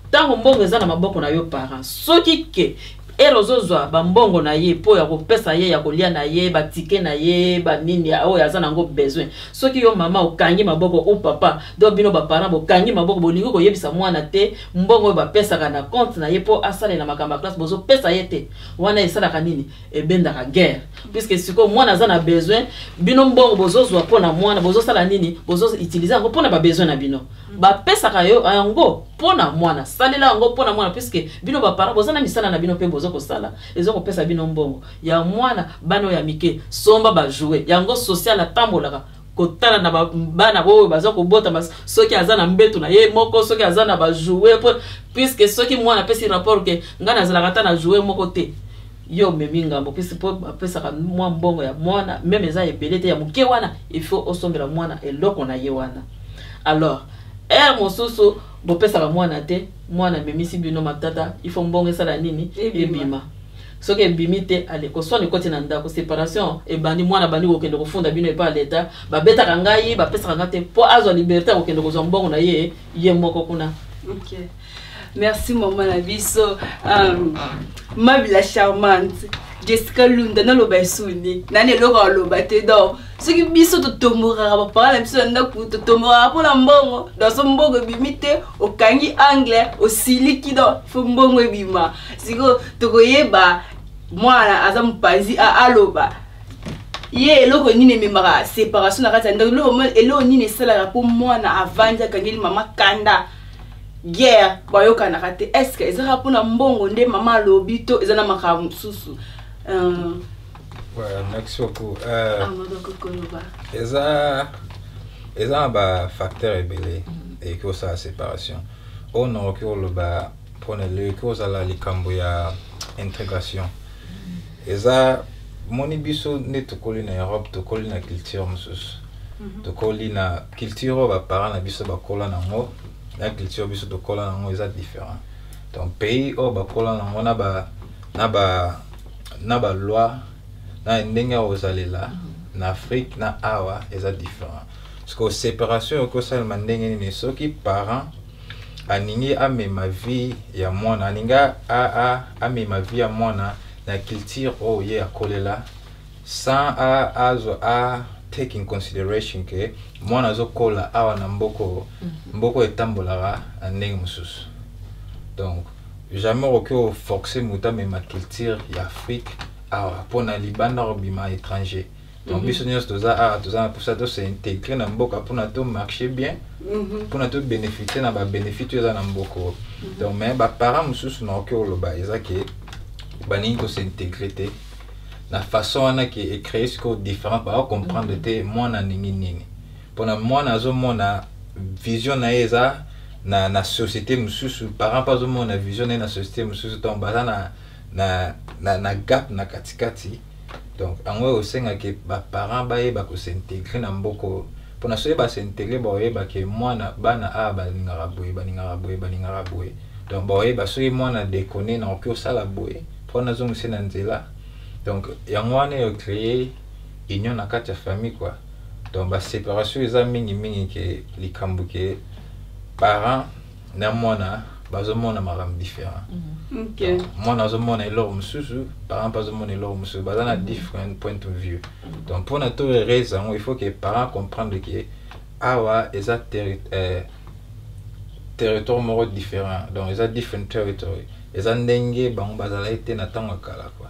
Ntango mbongo eza na maboko na yo parent, soki ke heure ozozwa bambongo na ye mpo ya kopesa ye ya kolia na ye, batike na ye, banini oyo aza nango besoin, soki yo mama okangi maboko ou papa, donc bino baparent bokangi maboko, bolingi koyebisa mwana te mbongo oyo bapesaka na compte na ye mpo asalela makambo ya classe, bozopesa ye te, wana esalaka nini? Ebendaka guerre, puisque sikoyo mwana aza na besoin. Bino mbongo bozozwa mpo na mwana, bozosala nini? Bozoutiliser yango mpo na babesoin na bino. Bapesaka yo yango mpo na mwana, salela yango mpo na mwana, puisque bino baparent boza na misala na bino mpe boza kosala, eza kopesa bino mbongo ya mwana. Bana oyo ya mike, somba bajouets yango. Social atambolaka kotala na bana oyo baza kobotama, soki aza na mbeto na ye moko, soki aza na bajouets po, puisque soki mwana apesi rapport ke ngai nazalaka ata na jouet moko te, yo omemi ngambo, puisque mpo bapesaka mwa mbongo ya mwana, même eza ebele te, ya moke wana, il faut osombela mwana eloko na ye wana. Alors heure mosusu bopesaka mwana te, mwana amemisi bino matata, il faut mbongo esala nini? Ebima. Soki ebimi te, ale koswana ekoti na ndako, séparation ebandi. Mwana bandi kokende kofunda bino epai ya leta: babetaka ngai, bapesaka ngai te, mpo azwa liberté ya kokende kozwa mbongo na ye ye moko kuna. Ok, merci mama na biso, Mabila Charmante, Jessica Lunda. Naloba esuni nani eloko aloba te. Donc soki biso totombokaka baparent na biso na ndako, totombokaka mpona mbongo. Donc so mbongo ebimi te, okangi angle, osiliki. Donc faut mbongo ebima. Sikoyo tokoyeba mwana aza mopanzi, aloba ye eloko nini ememaka séparation na kati ya ndako, eloko nini esalaka mpo mwana avandi akangeli mama kanda, guerre, bayokanaka te. Est ce que ezalaka mpona mbongo nde mama alobi to eza na makambo mosusu? Ouais, merci beaucoup. Eza na bafacteur ebele ekoki kosala séparation. Oyo nakoki koloba mpona lelo, ekoki kozala likambo ya intégration. Eza moni biso nde tokoli na Europe, tokoli na culture mosusu, tokoli na culture oyo baparent na biso bakola nango na culture biso tokola nango eza différent. Donc pays oyo bakola nango na baloi na ndenge ya kozalela na Afrique na awa eza différent. Parce que séparation ekoki kosalema ndenge nini? Soki parent aningi amema vie ya mwana, aningi amema vie ya mwana na culture oyo ye akolela, sans azwa a take in consideration ke mwana azokola awa na mboko, mboko etambolaka na ndenge mosusu. Donc jamais okoki oforce moto amema culture ya Afrique awa mpona libanda kobima étranger. Donc biso nyonso toza awa, toza na mposa tos'intégrer na mboka mpona tomarche bien, mpona tobénéficie na babénéfice oyo eza na mboka oyo. Donc mais baparent mosusu, nakoki koloba eza ke baningi kos'intégrer te na façon wana ke ecréer sikoyo différent, bakocomprendre te mwana aningi nini, mpona mwana azomona vision na ye eza na société mosusu, parent mpe azomona vision na ye na société mosusu. Donc baza na gap na katikati. Donc yango oyo osengaki baparent bayeba kos'intégrer na mboka oyo, mpona soki bas'intégrer, baoyeba ke mwana, bana awa balingaka boye, balingaka boye, balingaka boye. Donc baoyeba soki mwana déconne, nakoki kosala boye mpona azongisa na nzela. Donc yango wana ecréer union na kati ya famille quoi. Donc baséparation eza mingimingi ke likambo ke parent na mwana bazomona makambo différent. Mwana azomona eloko mosusu, parent mpe azomona eloko mosusu, baza na different point of view. Donc mpona to raise yango, il faut que parent comprendre ke awa eza territoire moko différent. Donc eza different territory, eza ndenge bango bazalaki te na ntango ya kala quoi.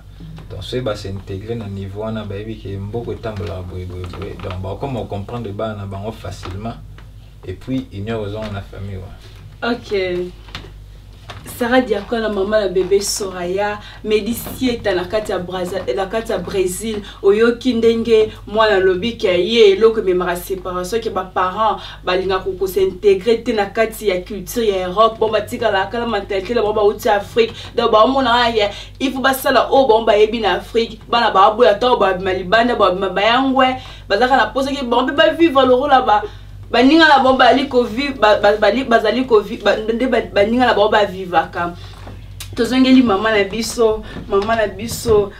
Donc soki bas'intégrer na niveau wana, bayebi ke mboka etambolaka boye boye boye, donc bakokoma comprendre bana na bango facilement, et puis union kozonga na famille wana. Ok. Sarah Diakona, mama na bébé Soraya, Medi Sieta na kati ya Braza, na kati ya Brésil, oyoki ndenge mwana alobi ke ye eloko ememaka séparation, ke ba parents balingaka ko s'intégrer te na kati ya culture ya Europe. Bon, batikalaka na mentalité na bango bauti Afrique. Donc baomonaka ya il faut basala oyo bango bayebi na Afrique. Bana baboya ntango babima libanda, babima bayangwe, bazalaka na mposa ke bango mpe bavivre lokola ba baninga na bango bazali kovivre, bazali nde baninga na bango bavivaka. Tozongeli mama na biso, mama na biso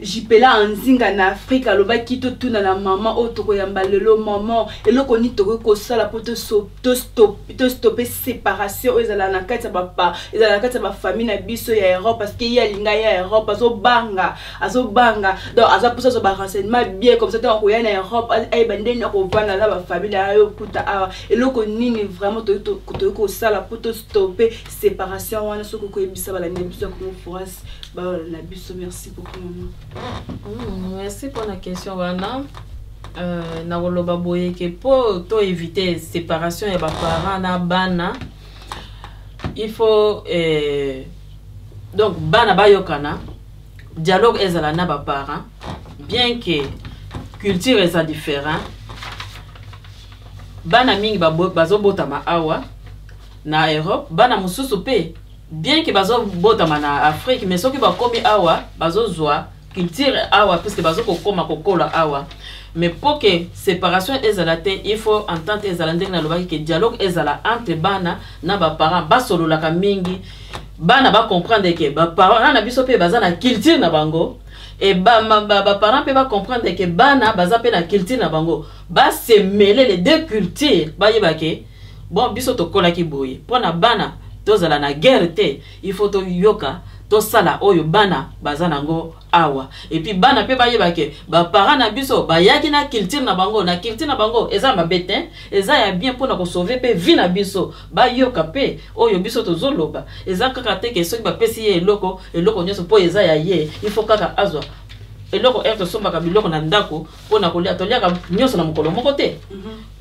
Jipela Nzinga na Afrique. Alobaki totuna na mama oyo tokoyamba lelo. Mama, eloko nini tokoki kosala mpo tostopper séparation oyo ezala na kati ya bapa, ezala na kati ya bafamille na biso ya Europe? Parce que ye alinga ya Europe, azobanga, azobanga. Donc aza mposa azwa barenseignement bien, comme ça ntango akoya na Europe ayeba ndenge akovanda na bafamille na yo kuta awa. Eloko nini vraiment tokoki kosala mpo tostopper séparation wana? Soki okoyebisa balandi na biso ya Congo Foras, balanda biso. Merci beaucoup, mama. Merci mpona question wana. Nakoloba boye ke mpo to éviter séparation ya baparent na bana, il faut donc bana bayokana, dialogue ezala na baparent. Bien que culture eza différent, bana mingi bazobotama awa na Europe, bana mosusu mpe, bien que bazobotama na Afrique, mais soki bakomi awa, bazozwa culture awa, puisque bazokokoma kokola awa. Mais mpo ke séparation ezala te, il faut entente ezala. Ndenge nalobaki ke dialogue ezala entre bana na baparent, basololaka mingi, bana bacomprendre ke baparent na biso mpe baza na culture na bango, e baparent mpe bacomprendre ke bana baza mpe na culture na bango. Basemêler les deux cultures, bayeba ke bon, biso tokolaki boye. Mpo na bana tozala na guerre te, il faut toyoka, tosala oyo bana baza nango awa. Et puis bana mpe bayeba ke baparent na biso bayaki na culture na bango, na culture na bango eza mabe te, eza ya bien mpona kosauver mpe vie na biso. Bayoka mpe oyo biso tozoloba. Eza kaka te ke soki bapesi ye eloko, eloko nyonso mpo eza ya ye, il faut kaka azwa eloko. Ere tosombaka biloko na ndako mpona kolia, toliaka nyonso na mokolo moko te.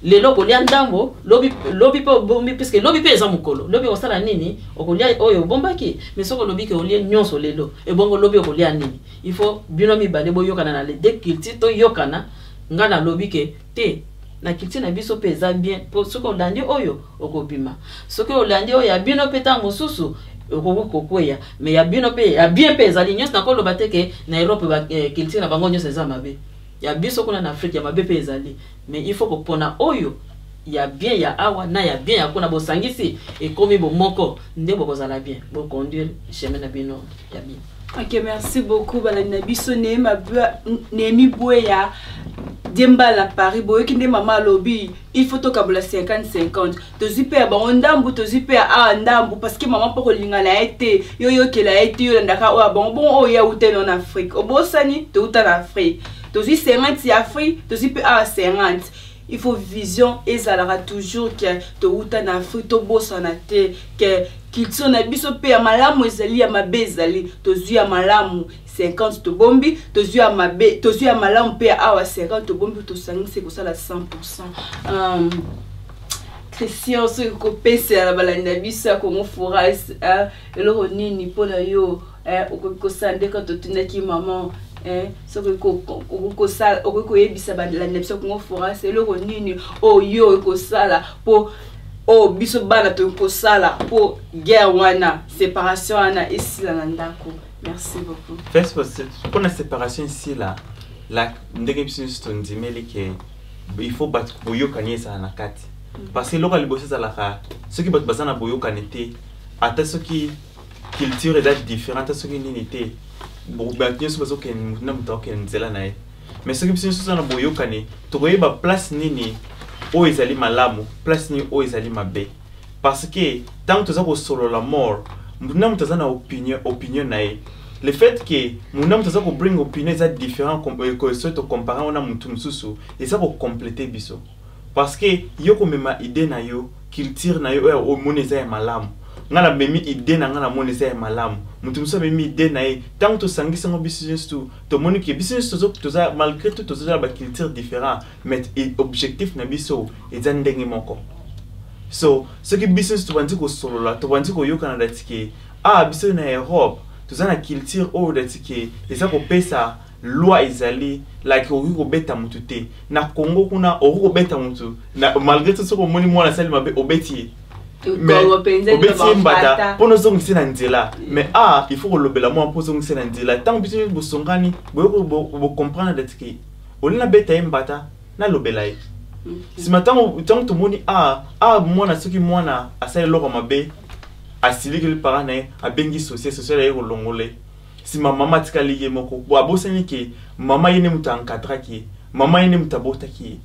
Lelo kolia ndambo, lobi, lobi mpe obombi, puisque lobi mpe eza mokolo. Lobi okosala nini? Okolia oyo obombaki. Mais soki olobi ke olie nyonso lelo, ebongo lobi okolia nini? Il faut bino mibale boyokana na les deux cultures, toyokana. Nga nalobi ke te, na culture na biso mpe eza bien, mpo soki olandi oyo okobima, soki olandi oyo ya bino mpe, ntango mosusu okoki kokweya. Mais ya bino mpe ya bien mpe ezali nyonso. Nakoloba te ke na Europe culture na bango nyonso eza mabe, ya biso kuna na Afrique ya mabe mpe ezali. Mais il faut kopona oyo ya bien ya awa na ya bien ya kuna, bosangisi, ekomi bomoko, nde bokozala bien, boconduire chemin na bino ya bien. Ok, merci beaucoup. Balandi na biso, Némi Bweya Diembala Paris, boyoki nde mama alobi il faut tokabola 50 50. Tozwi mpe ya bango ndambu, tozwi mpe ya awa ndambu, parce que mama mpo kolinga na ye te, yo yokela ye te, yo olandaka oyo ya bango. Bongo oyo ya uta no na Afrique, obosani touta na Afrique. Tozwi 50 ya Afrique, tozwi mpe awa 50. Il faut vision ezalaka toujours ke touta na Afrique, tobosana te ke culture na biso mpe ya malamu ezali, ya mabe ezali. Tozwi ya malamu 50, tobombi, tozwi ya mabe, tozwi ya malamu mpe ya awa 50, tobombi, tosangisi, kosala 100. Christian, soki kopesela na balandi na biso ya Congo Foras, eloko nini mpona yo okoki kosala ndenge totundaki mama? Soki okoki koyebisa balandi na biso ya Congo Foras eloko nini oyo okoki kosala mpo oyo biso bana tokoki kosala mpo guerre wana, séparation wana esila na ndako. Merci beaucoup. First, mpona séparation esila, la ndenge biso nyonso tondimeli ke il faut bato boyokani ezala na kati, parce que eloko ya liboso ezalaka soki bato baza na boyokani te, ata soki culture eza différent, ata soki nini te, bato nyonso bazokende, motu na moto akokende nzela na ye. Mais soki biso nyonso toza na boyokani, tokoyeba place nini oyo ezali malamu, place nini oyo ezali mabe, parce que ntango toza kosolola more, motu na moto aza na opinion na ye. Le fait que motu na moto aza kobring opinion eza différent, soki tocompare wana motu mosusu, eza kocompléter biso, parce que yo komema idée na yo, culture na yo oyo omoni eza ya malamu, nga namemi idée na nga namoni eza ya malamu, moto mosusu amemi idée na ye. Ntango tosangisi yango biso nyonso, tomoni ke biso nyonso toza, malgré tout toza na baculture différent, mais objectif na biso eza ndenge moko. So soki biso nyonso tobandi kosolola, tobandi koyokana dati ke ah, biso na Europe toza na culture oyo dati ke eza kopesa loi, ezali like okoki kobeta motu te. Na Congo kuna okoki kobeta motu na, malgré tout, soki omoni mwana asali mabe, obeti ye. Mais Kongo mpenza. Obeti ye mbata mpo nozongisa na nzela. Mais ah, il faut kolobela mwana mpo ozongisa na nzela. Ntango biso nyonso bosongani, boyoki bocomprendre dati ke oli nabeta ye mbata, nalobela ye nsima. Ntango tomoni ah, mwana, soki mwana asali eloko mabe, asilikeli parent na ye, abengi social, social aye kolongola ye. Nsima mama atikali ye moko bo, abosani ke mama ye nde moto aencadraki ye, mama ye nde moto abotaki ye.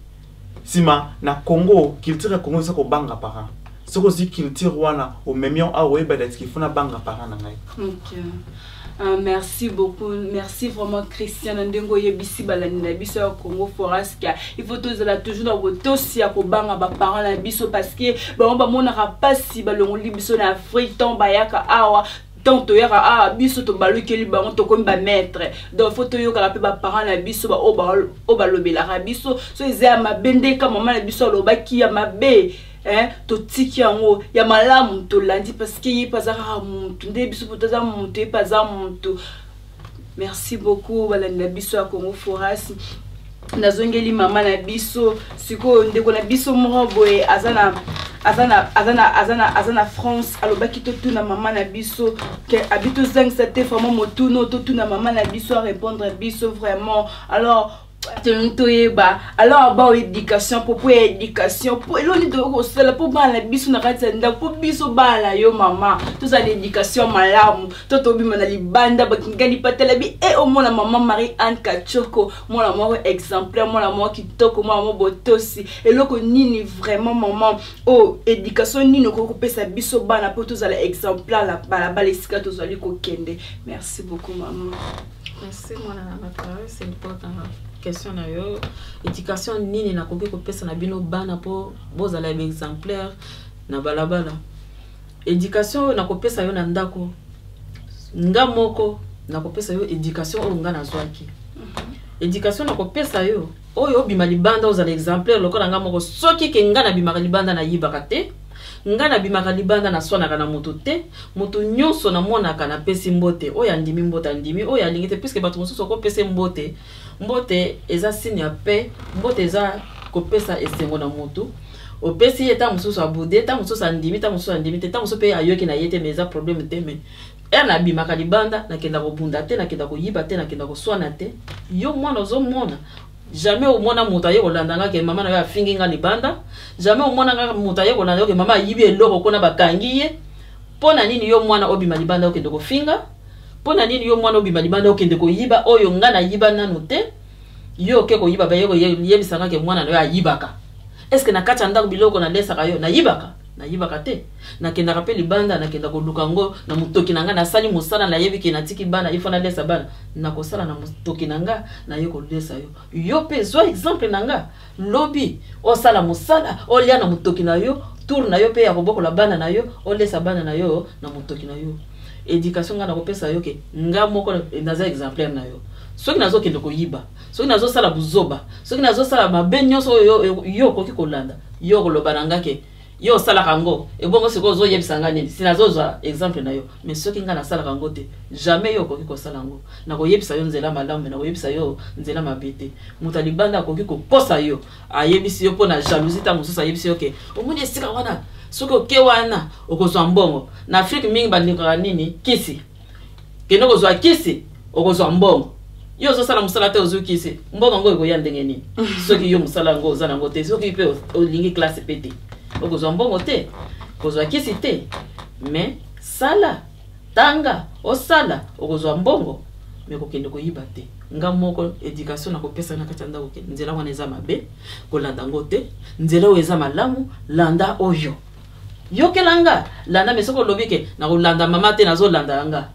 Nsima na Congo, culture ya Congo eza kobanga parent. Soki ozwi culture wana, omemi yango awa, oyeba dati ke fo nabanga parent na ngai. Ok. Merci beaucoup, merci vraiment Christian na ndenge oyebisi balandi na biso ya Congo Foraska. Il faut tozala toujours na botosi ya kobanga baparent na biso, parce que bango bamonaka mpasi, balongoli biso na Afrique. Ntango bayaka awa, ntango toyaka awa, biso tobalukeli bango, tokomi bamaître. Donc faut toyokaka mpe baparent na biso oyo balobelaka biso. So eza ya mabe, ndeka mama na biso alobaki ya mabe, hein, totiki yango, ya malamu tolandi, parce que ye mpe aza kaka mutu nde biso mpo toza mutu, ye mpe aza mutu. Merci beaucoup balandi na biso ya Congo Foras. Nazongeli mama na biso sikoyo. Ndeko na biso moko boye aza na France, alobaki totuna mama na biso ke abi tozangisa te vraiment motuno, totuna mama na biso, arépondre biso vraiment. Alors tolingi toyeba alors bao éducation, propos ya éducation, po eloni tokoki kosala mpo bana na biso na kati ya ndako, mpo biso bana na yo mama tozala na éducation malamu, to tobima na libanda, bakingani patela bi e omona mama Marie Anne Kachoko, mwana moko exemplaire, mwana moko kitoko, mwana moko botosi. Eloko nini vraiment mama oyo, éducation nini okoki kopesa biso bana mpo tozala exemplaire na balabala esika tozali kokende? Merci beaucoup mama. Merci mwana na nga, c'est important question na yo. Éducation nini nakoki kopesa na bino bana mpo bozala baexemplaire na balabala? Éducation oyo nakopesa yo na ndako, nga moko nakopesa yo éducation oyo nga nazwaki. Éducation nakopesa yo oyo obima libanda ozala exemplaire lokola nga moko. Soki ke nga nabimaka libanda, nayibaka te, nga nabimaka libanda, naswanaka na moto te. Moto nyonso namonaka, napesi mbote. Oyo andimi mbote, andimi, oyo alingi te, puisque bato mosusu okopesa mbote, mbote eza signe ya paix, mbote eza kopesa esengo na motu. Opesi ye, ntango mosusu abude, ntango mosusu andimi, ntango mosusu andimi te, ntango mosusu mpe ayoki na ye te, mais eza problème te. Mais ere nabimaka libanda, nakenda kobunda te, nakenda koyiba te, nakenda koswana te. Yo mwana ozomona, jamais omona moto aye kolanda nga ke mama na yo afingi nga libanda. Jamais omona nga moto aye kolanda yo ke mama ayibi eloko kuna, bakangi ye. Mpo na nini yo mwana obima libanda okende kofinga? Mpo na nini yo mwana obima libanda okende koyiba oyo nga nayiba nanu te? Yo oke koyiba, baye koyebisa nga ke mwana na yo ayibaka. Est-ce na kati ya ndako, biloko nalesaka yo, nayibaka? Nayibaka te. Nakendaka mpe libanda, nakenda koluka yango na motoki na ngai. Nasali mosala, nayebi ke natiki bana, ifo nalesa bana, nakosala na motoki na nga, naye kolesa yo. Yo mpe zwa exemple na nga, lobi osala mosala, olia na motoki na yo. Tour na yo mpe ya kobokola bana na yo, olesa bana na yo na motoki na yo. Éducation ngai nakopesa yo ke nga moko naza exemplaire na yo. Soki nazokende koyiba, soki nazosala buzoba, soki nazosala mabe nyonso oyo yo okoki kolanda, yo koloba na nga ke yo osalaka yango, ebongo sikoyo ozoyebisa nga nini? Si nazozwa exemple na yo. Mais soki nga nasalaka yango te, jamais yo okoki kosala yango. Nakoyebisa yo nzela malamu, mais nakoyebisa yo nzela mabe te. Moto ya libanda akoki kokosa yo, ayebisi yo mpo na jalousie. Ntango mosusu ayebisi yo ke omoni esika wana, soki oke wana okozwa mbongo. Na Afrique mingi bandekaka nini? Kisi. Kende kozwa kisi, okozwa mbongo. Yo ozosala mosala te, ozwi kisi, mbongo yango ekoya ndenge nini soki yo mosala yango oza nango te? Soki mpe olingi classe mpe te, okozwa mbongo te, kozwa kisi te. Mais sala, tanga, osala, okozwa mbongo, mais kokende koyiba te. Nga moko éducation nakopesa na kati ya ndako ke nzela wana eza mabe, kolanda yango te. Nzela oyo eza malamu, landa oyo, yokela nga, landa. Mais soki olobi ke nakolanda mama te, nazolanda yanga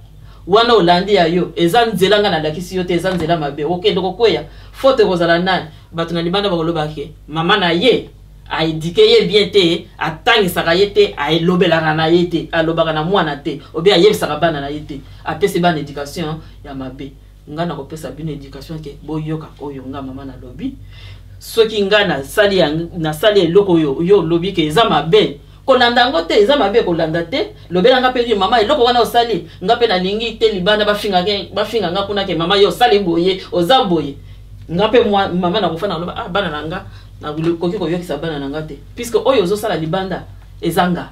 wana, olandi ya yo, eza nzela nga nalakisi yo te, eza nzela mabe, okende kokweya. Faute ekozala nani? Bato na libanda bakoloba ke mama na ye aéduquer ye bien te, atangisaka ye te, alobelaka na ye te, alobaka na mwana te, obi ayebisaka bana na ye te, apesi bana éducation ya mabe. Nga nakopesa bino éducation ke boyoka oyo nga mama nalobi. Soki nga nasali, nasali eloko oyo yo olobi ke eza mabe. Kolanda yango te, eza mabe kolanda te. Lobela nga mpe nini, mama, eloko wana osali, nga mpe nalingi te libanda bafinga nga kuna ke mama yo osali boye, oza boye. Nga mpe mama nakofa, naloba: "Ah, bana na nga, nakoki koyokisa bana na nga te, puisque oyo ozosala libanda eza nga."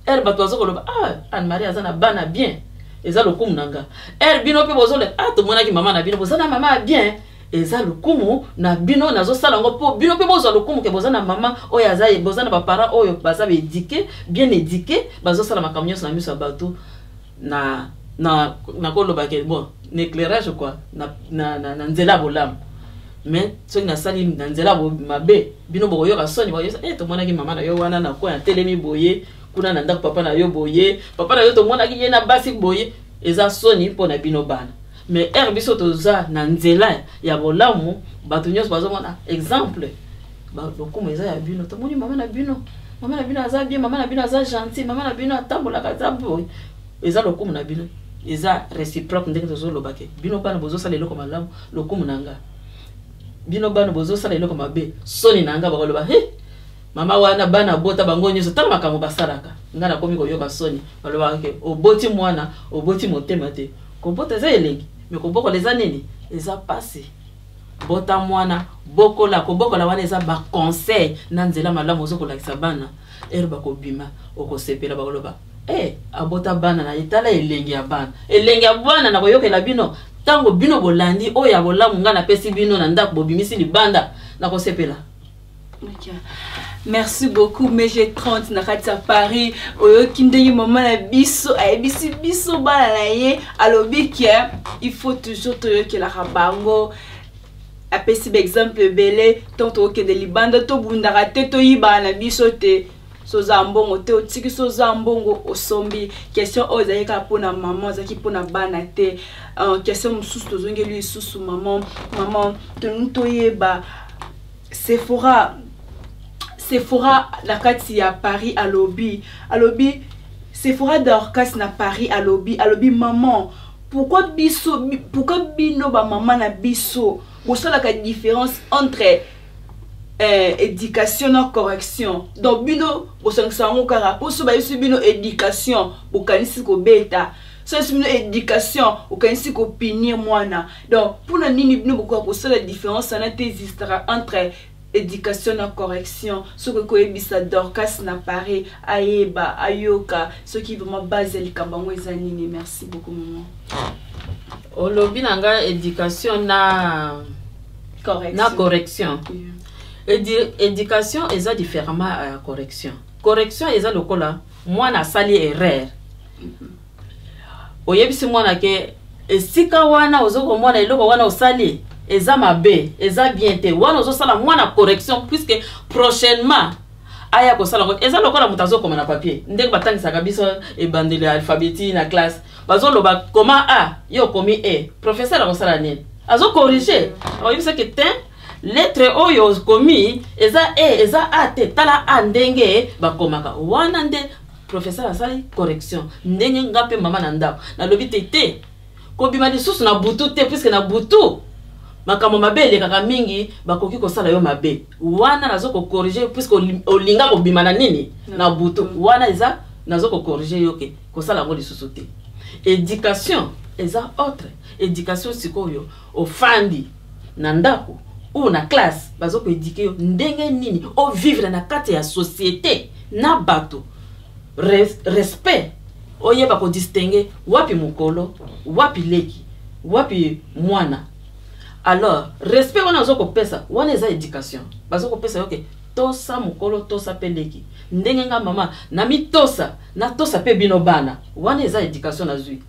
Ere bato baza koloba: "Ah, Anne Marie aza na bana bien", eza lokumu na nga. Ere bino mpe bozole: "Ah, tomonaki mama na bino, boza na mama ya bien", eza lokumu na bino. Nazosala yango mpo bino mpe bozwa lokumu ke boza na mama oyo aza, boza na baparent oyo baza baéduqué, bien éduqué, bazosala makambo nyonso na miso ya bato na nakoloba ke bon, na éclairage quoi, na nzela ya bolamu. Mais soki nasali na nzela mabe, bino bokoyoka soni, bokoyoka: "Eh, tomonaki mama na yo wana na coin, atelemi boye kuna na ndako, papa na yo boye, papa na yo tomonaki ye na basi boye." Eza soni mpo na bino bana. Mais ere biso toza na nzela ya bolamu, bato nyonso bazomona exemple, lokumu eza ya bino. Tomoni mama na bino, mama na bino aza bien, mama na bino aza gentil, mama na bino atambolaka, aza boye, eza lokumu na bino. Eza réciproque. Ndenge tozoloba ke bino bana bozosala eloko malamu, lokumu na nga. Bino bana bozosala eloko mabe, soni na nga. Bakoloba: "He, mama wana, bana bota bango nyonso, tala makambo basalaka." Nga nakomi koyoka soni. Balobaka ke oboti mwana, oboti motema te. Kobota eza elengi, me kobokola eza nini? Eza pasi. Bota mwana, bokola. Kobokola wana eza baconseil na nzela malamu ozokolakisa bana. Ere bakobima, okosepela, bakoloba: "E, abota bana na ye, tala elengi ya bana, elengi ya bana." Na koyokela bino ntango bino bolandi oyo ya bolamu ngai napesi bino na ndako, bobimisi libanda, nakosepela. Ok. Merci beaucoup, MG 30 na kati ya Paris. Oyoki ndenge mama na biso ayebisi biso bana na ye, alobi ke il faut toujours toyokelaka bango. Apesi baexemple ebele. Ntango tokokende libanda, tobundaka te, toyibaka na biso te. So oza mbongo te, otiki. So oza mbongo, osombi. Question oyo ezalaki kaka mpona mama, ezalaki mpona bana te. Question mosusu tozongeli lisusu mama. Mama, tolingi toyeba, Sephora na kati ya Paris alobi, Sephora Dorcas na Paris alobi: "Maman, pourquoi biso, pourquoi bino bamama na biso bosalaka différence entre éducation na correction? Donc bino bosangisa yango kaka mpo so bayebisi bino éducation, bokanisi kobeta. So bayebisi bino éducation, okanisi kopunir mwana. Donc mpona nini bino bokoka kosala différence wana te, existera entre éducation na correction?" Soki koyebisa Dorcas na Paris, ayeba, ayoka soki vraiment base ya likambo yango eza nini. Merci beaucoup, maman. Olobi na ngai éducation na correction. Na correction. Éducation eza différemment ya correction. Correction eza lokola mwana asali erreur, oyebisi mwana ke esika wana ozokomona eloko wana osali eza mabe, eza bien te. Wana ozosala mwana correction, puisque prochainement aya kosala yango. Eza lokola moto azokoma na papier, ndenge batangisaka biso ebandeli ya alphabet na classe, bazoloba koma A, yo okomi E. Professeur akosala nini? Azocorriger, akoyebisaki te: "Lettre oyo okomi eza E, eza A te. Tala A ndenge bakomaka." Wana nde professeur asali correction. Ndenge nga mpe mama na ndako, nalobi te te, kobima lisusu na butu te, puisque na butu makambo mabe elekaka mingi, bakoki kosala yo mabe. Wana nazo kocorriger, puisque olinga kobima na nini, na butu. Wana eza nazo kocorriger yo ke kosala yango lisusu te. Éducation eza autre. Éducation sikoyo, ofandi na ndako ou na classe, bazo koéduquer yo ndenge nini ovivre na kati ya société na bato. Respect, oyeba kodistinguer wapi mokolo, wapi leki, wapi mwana. Alors respect wana oza kopesa, wana eza éducation. Baza kopesa yo ke tosa mokolo, tosa mpe leki. Ndenge nga mama namitosa, natosa mpe bino bana. Wana eza éducation nazwi,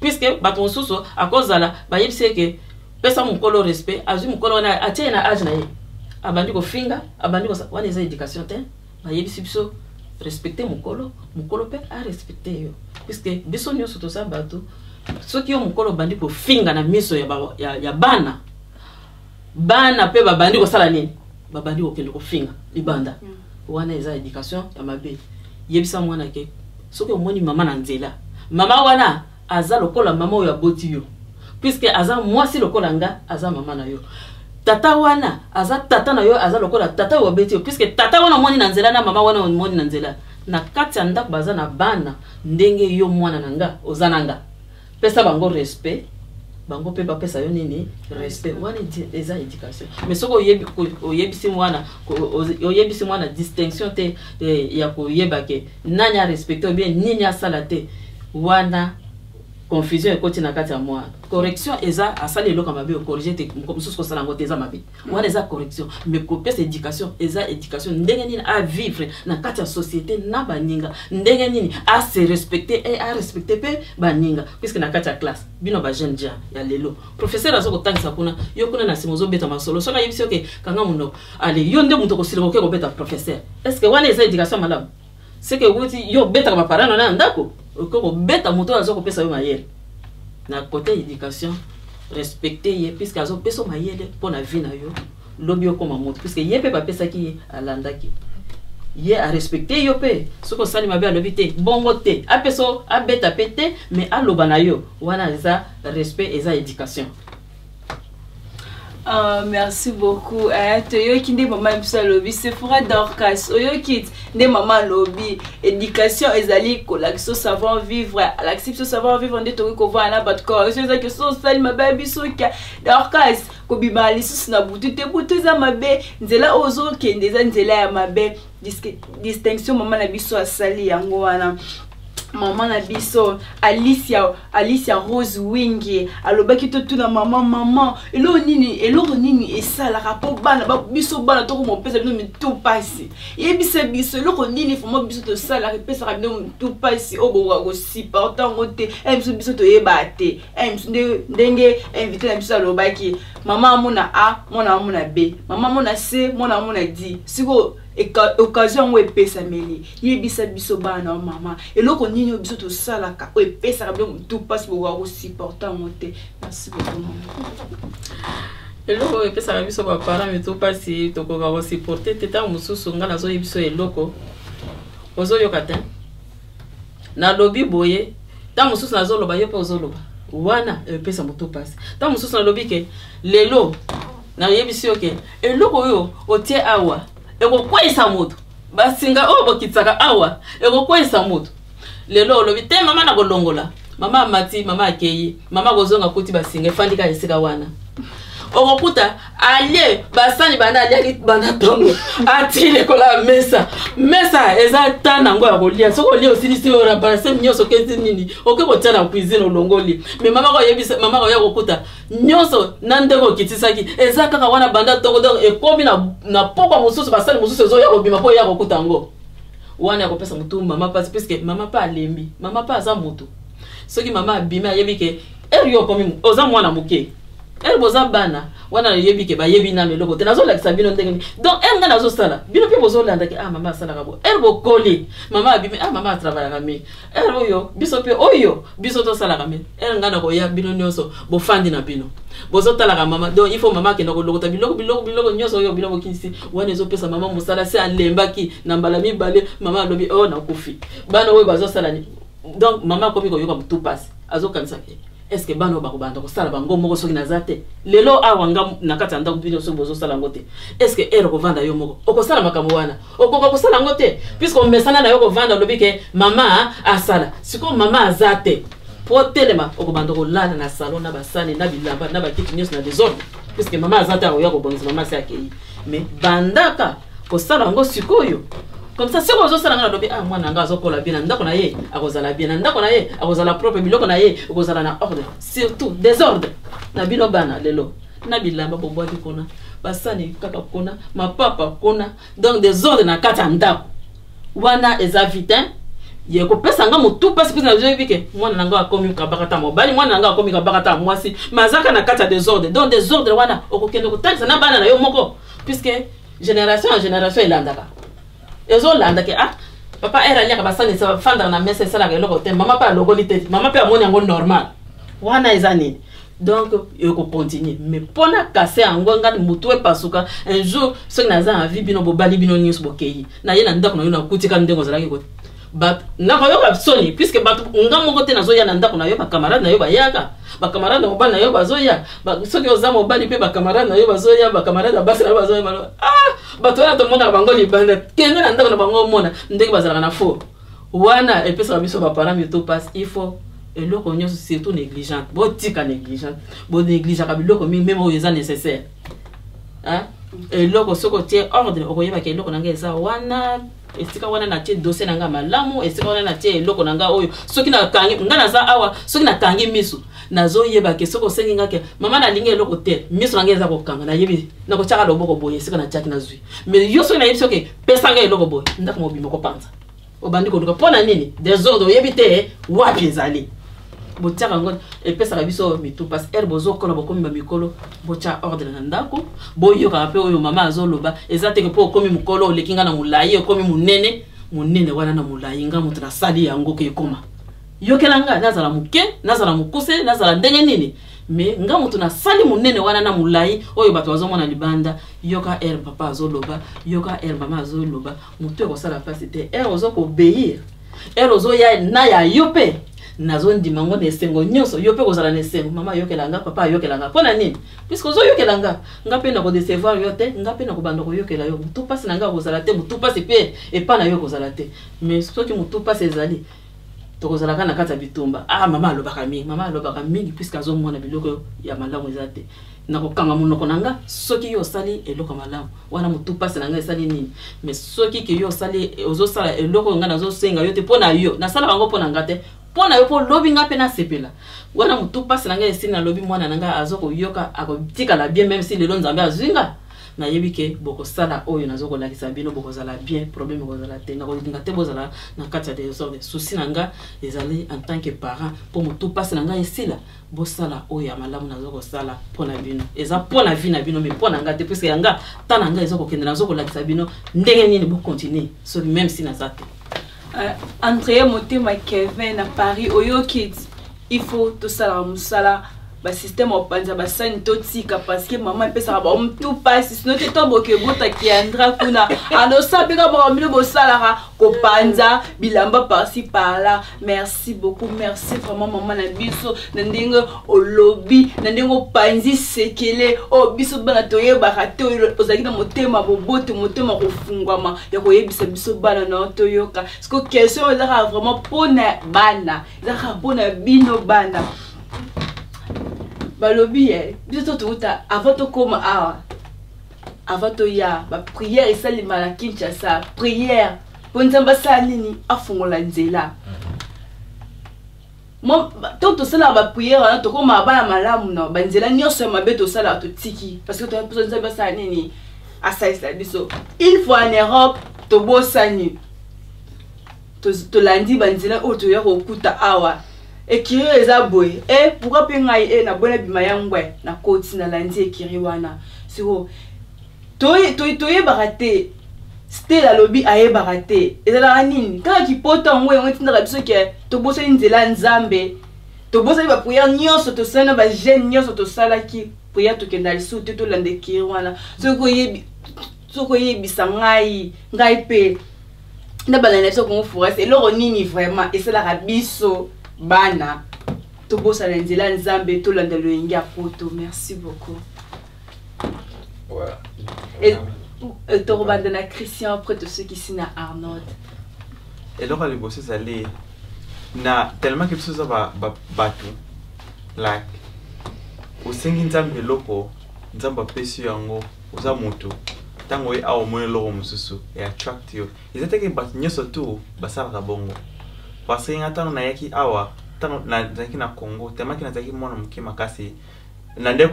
puisque bato mosusu akozala bayebisi eke pesa mokolo respect, azwi mokolo wana, atie ye na age na ye, abandi kofinga, abandi kosa. Wana eza éducation te. Bayebisi biso respecte mokolo, mokolo mpe arespecte yo, puisque biso nyonso toza bato. Soki yo mokolo obandi kofinga na miso ya bana, bana mpe babandi kosala nini? Babandi kokende kofinga libanda. Wana eza éducation ya mabe. Yebisa mwana ke soki omoni mama na nzela, mama wana aza lokola mama oyo aboti yo, puisque aza mwasi lokola nga, aza mama na yo. Tata wana aza tata na yo, aza lokola tata oyo abeti yo, puisque tata wana omoni na nzela na mama wana omoni na nzela. Na kati ya ndako baza na bana, ndenge yo mwana na nga oza na nga, pesa bango respect, bango mpe bapesa yo nini? Respect. Wana eza éducation. Mais soki oyebisi mwana, oyebisi mwana distinction te ya koyeba ke nani arespecte ou bien nini asala te, wana confusion ekoti na kati ya mwana. Correction eza asali eloko ya mabe, ocorrige te, mosusu kosala yango te, eza mabe, wana eza correction. Mais kopesa éducation eza éducation ndenge nini avivre na kati ya société na baninga, ndenge nini ase respecte e arespecte mpe baninga. Puisque na kati ya classe, bino bajeune ja ya lelo, professeur aza kotangisa kuna, yo kuna na nsima ozobeta masolo. Soki ayebisi yo ke kanga monoko, ale yo nde moto okosila koke kobeta professeur. Est ce que wana eza éducation malamu? Seke wuti yo obetaka baparent na ndako, okoki kobeta moto oyo aza kopesa yo mayele. Na côté éducation, respecte ye, puisque azopesa yo mayele mpo na vie na yo lobi okóma moto, puisque ye mpe bapesaki ye, alandaki ye, arespecte yo mpe. Soki osali mabe, alobi te bongo te, apesa, abeta mpe te, mais aloba na yo. Wana eza respect, eza éducation. Merci beaucoup. Toyoki nde mama biso alobi. Sephora Dorcas, oyoki nde mama alobi, éducation ezali kolakisa savoir vivre. Alakisi biso savoir vivre nde tokoki kovanda na bato. Correction ezaki so osali mabe ya biso ka Dorcas, kobima lisusu na butu te, butu eza mabe, nzela oyo ozokende eza nzela ya mabe. Distinction mama na biso asali yango wana. Mama na biso Alicia, Alicia Rose Wingi alobaki totuna mama: mama, eloko nini esalaka mpo bana biso bana tokomopesa bino mitu mpasi? Yebisa biso eloko nini vraiment biso tosalaka epesaka bino mitu mpasi, oyo bokoka kosupporte yango te. Biso toyeba te. Biso ndenge invité na biso alobaki, mama amona A, mwana amona B, mama amona C, mwana amona D. Sikoyo occasion yango epesameli, yebisa biso bana wa mama, eloko nini oyo biso tosalaka oyo epesaka bino motu mpasi, bokoka kosupporte yango te? Merci beaucoup, mama. Eloko oyo epesaka biso baparent mitu mpasi, tokoka kosupporte te, ntango mosusu ngai nazoyebi biso eloko, ozoyoka te. Nalobi boye, ntango mosusu nazoloba, yo mpe ozoloba, wana epesa motu mpasi. Ntango mosusu nalobi ke lelo nayebisi yo ke eloko oyo otie awa ekokweyisa moto, basinga oyo bokitisaka awa ekokweyisa moto. Lelo olobi te, mama na kolongola, mama amati, mama akei, mama akozonga kuti basinga efandi kaka esika wana. Okokuta alie basani, banda aliaki banda ntongo, atii likolo ya mesa. Mesa eza ta nango ya kolia. Soki olie, osilisi, oremplace nyonso, okezi nini, oke kotia na cuisine, olongoli. Mais mama koyebisa, mama koya kokuta nyonso na ndenge okitisaki eza kaka wana banda ntongo. Donc ekomi na pokwa mosusu, basali mosusu ezoya kobima mpo oya kokuta yango wana, ya kopesa motu mama mpasi, puisque mama mpe alembi, mama mpe aza motu. Soki mama abimi, ayebi ke ere yo okomi, oza mwana moke, ere boza bana wana, nayebi ke bayebi nano eloko te. Nazolakisa bino ndenge nini. Donc ere ngai nazosala, bino mpe bozolandaki: ah, mama asalaka bo. Ere bokoli, mama abimi: ah, mama atravaillaka mingi. Ere oyo biso mpe, oyo biso tosalaka mingi. Ere ngai nakoya, bino nyonso bofandi na bino, bozotalaka mama. Donc il faut mama akenda kolokota biloko, biloko, biloko nyonso oyo bino bokisi wana. Ezopesa mama mosala. Se alembaki na mbala mibale, mama alobi: oyo oh, nakufi, bana oyo bazosala nini? Donc mama akomi koyoka motu pasi, azokanisa ke est ce que bana oyo bakobanda kosala bango moko soki naza te lelo awa nga na kati ya ndako? Bino soki bozosala yango te, est ce que ere kovanda yo moko okosala makambo wana? Okoka kosala yango te, puisque omesana na yo kovanda, olobi ke mama asala. Sikoyo mama aza te, po telema, okobanda kolala na salon na basani na bilamba na bakiti nyonso na désordre, puisque mama aza te, akoya kobongisa, mama asi akei. Mais bandaka kosala yango sikoyo, comme ça soki ozosala, nga nalobi: ah, mwana nga azokola bien na ndako na ye, akozala bien na ndako na ye, akozala propre, biloko na ye ekozala na ordre. Surtout désordre na bino bana lelo, na bilamba bobwaki kuna, basani kaka kuna, mapapa kuna, donc désordre na kati ya ndako wana eza vitin ye kopesa nga motu mpasi, mpe nazoyebi ke mwana na nga akomi kabaka ta mobali, mwana na nga akomi kabaka ta mwasi, mais azaka na kati ya désordre. Donc désordre wana okokende kotangisa na bana na yo moko, puisque génération ya génération elandaka, ezolanda ke ah, papa ere aliaka, basani fandaka na mesa, esalaka eloko te, mama mpe alokoli te, mama mpe amoni yango normal. Wana eza nini? Donc ekocontinue. Mais mpona kase yango, ngani motu epasuka un jour, soki naza na vie, bino bobali, bino nyonso bokei na ye na ndako na yo, nakutika ndenge ozalaki, bato nakoyoka soni, puisque bato nga moko te nazoya na ndako na yo, bacamarade na yo bayaka. Bacamarade ya mobali na yo bazoya. Soki oza mobali mpe, bacamarade na yo bazoya, bacamarade ya basi na yo bazoya. Baloba: "Ah, bato wana tomonaka bango libanda, kende na ndako na bango, omona ndenge bazalaka na four wana." Epesaka biso baparent mito mpasi. Il faut eloko nyonso, surtout négligente, botika négligente. Bonégligeaka biloko mingi, même oyo eza nécessaire, hein? Eloko soki otie ordre, okoyebaka eloko na ngai eza wana, esika wana natie dossier na ngai malamu, esika wana natie eloko na ngai oyo. Soki nakangi, ngai naza awa, soki nakangi miso, nazoyeba ke soki osengi ngai ke: "Mama, nalingi eloko te", miso na ngai eza kokanga, nayebi nakotiaka loboko boye esika natiaki, nazwi. Mais yo, soki nayebi soki pesa ngai eloko boye, ndako mobima kopanza, obandi koluka. Mpo na nini? Désordre, oyebi te wapi ezali. Botiaka yango, epesaka biso mitu mpasi. Ere bozokola, bokomi bamikolo, botya ordre na ndako, boyokaka mpe oyo mama azoloba. Eza teke mpo okomi mokolo, oleki nga na molai, okomi monene monene wana na molai, nga moto nasali yango ke ekoma. Yokela nga, nazala moke, nazala mokuse, nazala ndenge nini, mais nga moto nasali monene wana na molai oyo bato bazomona libanda. Yoka ere papa azoloba, yoka ere mama azoloba, motu ekosala mpasi te. Ere ozo koobéir, ere ozoya na ya yo mpe nazondima ngo na esengo nyonso, yo mpe kozala na esengo. Mama ayokela nga, papa ayokela nga. Mpo na nini? Puisque ozoyokela nga, nga mpe nakodécevoir yo te, nga mpe nakobanda koyokela yo. Motu mpasi na nga kozala te, motu mpasi mpe epa na yo kozala te. Mais soki motu mpasi ezali, tokozalaka na kati ya bitumba. Ah, mama alobaka mingi, mama alobaka mingi, puisque azomona biloko ya malamu eza te. Nakokanga monoko na nga soki yo osali eloko ya malamu wana, motu mpasi na ngai esali nini? Mais soki ke yo osali, ozosala eloko oyo ngai nazosenga yo te, mpo na yo nasalaka yango, mpo na nga te, mpo na yo, mpo lobi nga mpe nasepela wana, motu mpasi na ngai esili. Nalobi mwana na ngai aza koyoka, akotikala bien, même si lelo Nzambe azwi nga, nayebi ke bokosala oyo naza kolakisa bino, bokozala bien, problème ekozala te. Nakolinga te bozala na kati ya désordre. Souci na nga ezali en tant que parent, mpo motu mpasi na ngai esila, bosala oyo ya malamu naza kosala mpo na bino. Eza mpo na vie na bino, mais mpo na nga te, puisque ya nga ta na ngai eza kokende. Naza kolakisa bino ndenge nini bocontinue soki même si naza te. Andrea Motema Kevin na Paris, oyoki? Il faut tosalaka mosala, basystème opanza basani totika, parce que mama epesaka bango mutu mpasi. Sinon te, to boke ebotaki Andra kuna, andosala mpe kaka makambo bino bosalaka, kopanza bilamba par-ci par-là. Merci beaucoup, merci vraiment mama na biso, na ndenge olobi, na ndenge opanzi sekele oyo biso bana toyebaka te. Ozalaki na motema bobote, motema kofungwama ya koyebisa biso bana na yo toyoka. Siko question oyo ezaka vraiment mpona bana, ezaka mpona bino bana. Balobi ye biso to touta avant tokóma awa, avant toya, baprière esalema na Kinshasa, prière mpo Nzambe asala nini? Afongola nzela. To tosalaka baprière wana, tokómaka bana malamu na banzela nyonso ya mabe tosalaka, totiki, parce que toya mposo Nzambe asala nini? Asalisa biso. Une fois en Europe, tobosani, tolandi banzela oyo toya kokuta awa. Ekiri oyo eza boye e, pourquoi mpe ngai e nabona bima ya ngwe, nakoti, nalandi ekiri wana. Siko toyebaka te. Stela alobi ayebaka te ezalaka nini. Kaka kipota yango, yango etindaka biso ke tobosani nzela ya Nzambe, tobosani baprière nyonso tosali na bajeûne nyonso tosalaki, prière tokenda lisusu te, tolanda ekiri wana. Soki oyebisa ngai, ngai mpe na balandi na biso Congo Forest, eloko nini vraiment esalaka biso bana tobosana nzela ya Nzambe, tolanda loyenge ya poto? Merci beaucoup. Tokobanda na Christian, après tosukisi na Arnold. Eloko ya liboso ezali na tellement ke biso eza bato, like osengi Nzambe eloko, Nzambe apesi yo yango, oza moto, ntango oye awa, omoni eloko mosusu eattract yo. Eza teke bato nyonso tu basalaka bongo, parce que nga ntango nayaki awa, ntango nazalaki na Congo, tellement ke nazalaki mwana moke makasi na nde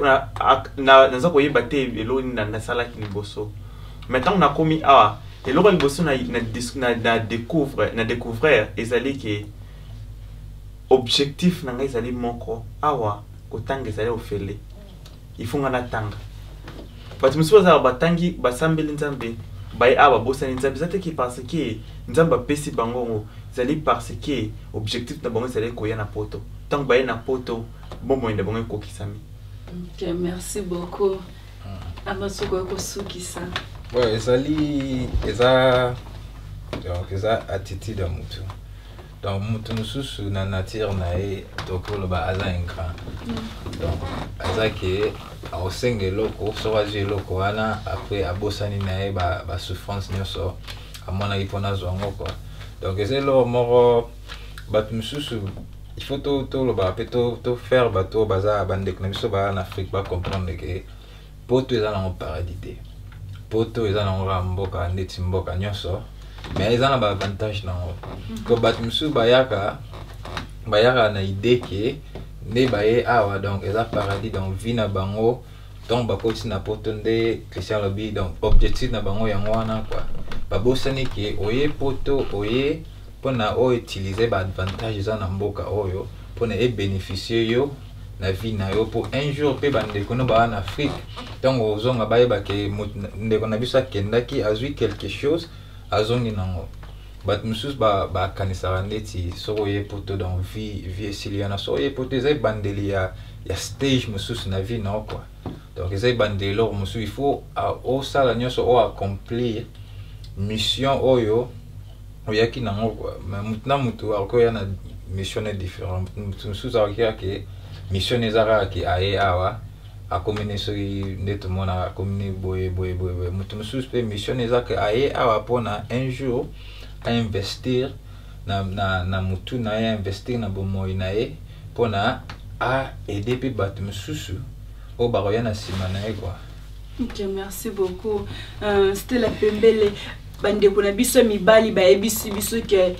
naza koyeba te eloko nini nasalaki liboso. Mais ntango nakomi awa, eloko ya liboso na découvrir ezali ke objectif na ngai ezali moko awa: kotanga ezali ofele, il faut nga natanga. Bato mosusu bazalaka batangi, basambeli Nzambe, baye awa, babosani Nzambe. Eza teke parce que Nzambe apesi bango yango, ezali parce que objectif na bango ezali koya na poto. Ntango baye na poto, bomoi na bango ekokisami. Ok, merci beaucoup. Amasuko ekosukisa. Ouais, ezali, eza, donc eza attitude ya motu. Donc moto mosusu na nature na ye, tokoloba aza ingrat. Donc aza ke akosenga eloko, soki azwi eloko wana, après abosani na ye basouffrance nyonso amonaki mpona azwa yango quoi. Donc eza eloko moko, bato mosusu, il faut tolobaka mpe tofaire bato oyo baza bandeko na biso baa na Afrique bacomprendre ke Poto eza nango paradis te. Poto eza nango kaka mboka ndeti mboka nyonso, mais eza na baavantage nango. Ko bato mosusu bayaka na idée ke nde baye awa, donc eza paradis, donc vie na bango, donc bakoti na Poto nde Christian alobi, donc objectif na bango yango wana quoi. Babosani ke oye Poto, oye mpona oyo utiliser baavantage eza na mboka oyo mpona ebénéficie yo na vie na yo, mpo un jour mpe bandeko no baa na Afrique, ntango ozonga, bayeba ke ndeko na biso akendaki, azwi quelque chose, azongi nango. Bato mosusu bakanisaka ndeti soki oye Poto, donc vie esili wana. Soki oye Poto, eza ebandeli ya stage mosusu na vie na yo quoi. Donc eza ebandeli eloko mosusu, il faut osala nyonso oyo accomplir mission oyo oyaki nango quoi. Mais mutu na mutu akoki oya na mission ne différent. Mutu mosusu akoki ake mission eza kaka ke aye awa, akomi ne soki nde tomonaka akomi ne boye boye boye boye. Mutu mosusu mpe mission eza ke aye awa mpona un jour ainvestir na mutu na ye, ainvestir na bomoi na ye mpona aide mpe bato mosusu oyo bakoya na nsima na ye quoi. Ok, merci beaucoup. Stella Pembele, bandeko na biso ya mibali bayebisi biso ke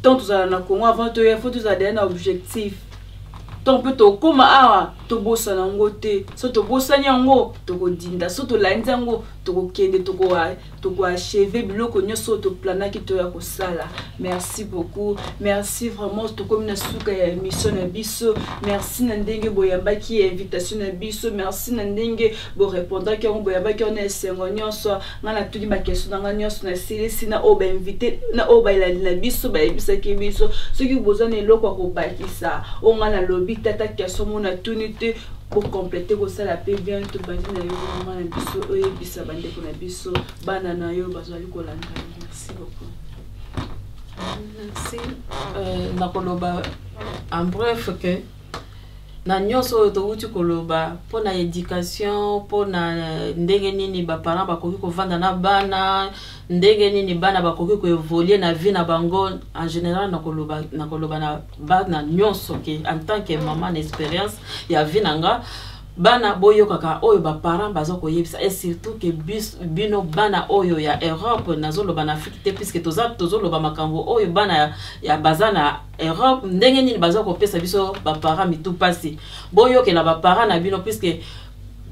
tant tozala na Congo, avant toya, faut tozala deya na objectif. Tant mpe tokóma awa, tobosana yango te. So tobosani yango, tokodinda. So tolandi yango, tokokende, tokoachever biloko nyonso oyo toplanaki toya kosala. Merci beaucoup, merci vraiment. Tokomi na suka ya émission na biso. Merci na ndenge boyambaki invitation na biso, merci na ndenge borépondaki yango, boyambaki yango na esengo nyonso. Ngai natuni baquestion na ngai nyonso, nasilisi na oyo bainvité na oyo bayelali na biso bayebisaki biso. Soki boza na eloko ya kobakisa oyo ngai nalobi, tata question mo natuni te, bocompléter, kosala mpe bien. Tobandi na yo, mama na biso, oyebisa bandeko na biso, bana na yo bazwali kolanda. Merci beaucoup. Merci. Nakoloba en bref ke na nyonso oyo towuti koloba mpona éducation, mpona ndenge nini baparent bakoki kovanda na bana, ndenge nini bana bakoki koévoluer na vie na bango en général, nakoloba na bana nyonso ke en tant que mama, na expérience ya vie na nga, bana boyokaka oyo baparent baza koyebisa, et surtout ke bino bana oyo ya Europe, nazoloba na Afrique te, puisque toza tozoloba makambo oyo bana ya baza na Europe, ndenge nini baza kopesa biso baparent mitu mpasi. Boyokela baparent na bino, puisque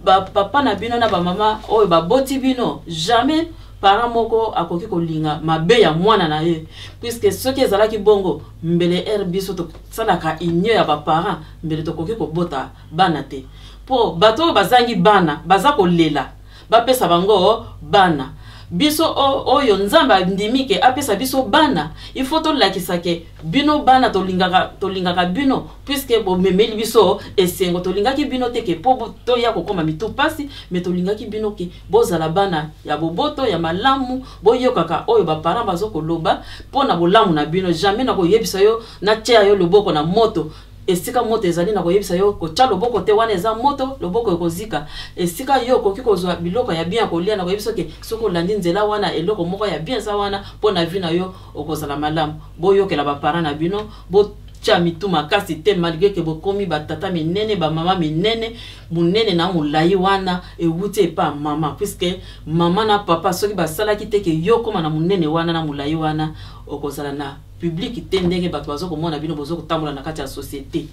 bapapa na bino na bamama oyo baboti bino, jamais parent moko akoki kolinga mabe ya mwana na ye, puisque soki ezalaki bongo, mbele ere biso tosalaka union ya baparent, mbele tokoki kobota bana te. Mpo bato oyo bazangi bana baza kolela bapesa bango bana. Biso oyo Nzambe andimi ke apesa biso bana, il faut tolakisa ke bino bana tolingaka bino, puisque bomemeli biso esengo. Tolingaki bino te ke mpo toya kokóma mitu mpasi, me tolingaki bino ke bozala bana ya boboto ya malamu, boyokaka oyo baparent bazo koloba mpo na bolamu na bino. Jamais nakoyebisa yo natia yo loboko na moto. Esika moto ezali, na koyebisa yo kotya loboko te, wana eza moto, loboko ekozika. Esika yo okoki kozwa biloko ya bien ya kolia, na koyebisa ke soki olandi nzela wana, eloko moko ya bien eza wana mpo na vie na yo, okozala malamu. Boyokela baparent na bino, botya mitu makasi te, malgré ke bokomi batata minene, bamama minene. Monene na molai wana ewuti epa mama, puisque mama na papa soki basalaki te ke yo kóma na monene wana na molai wana, okozala na public te ndenge bato baza komona bino boza kotambola na kati ya société.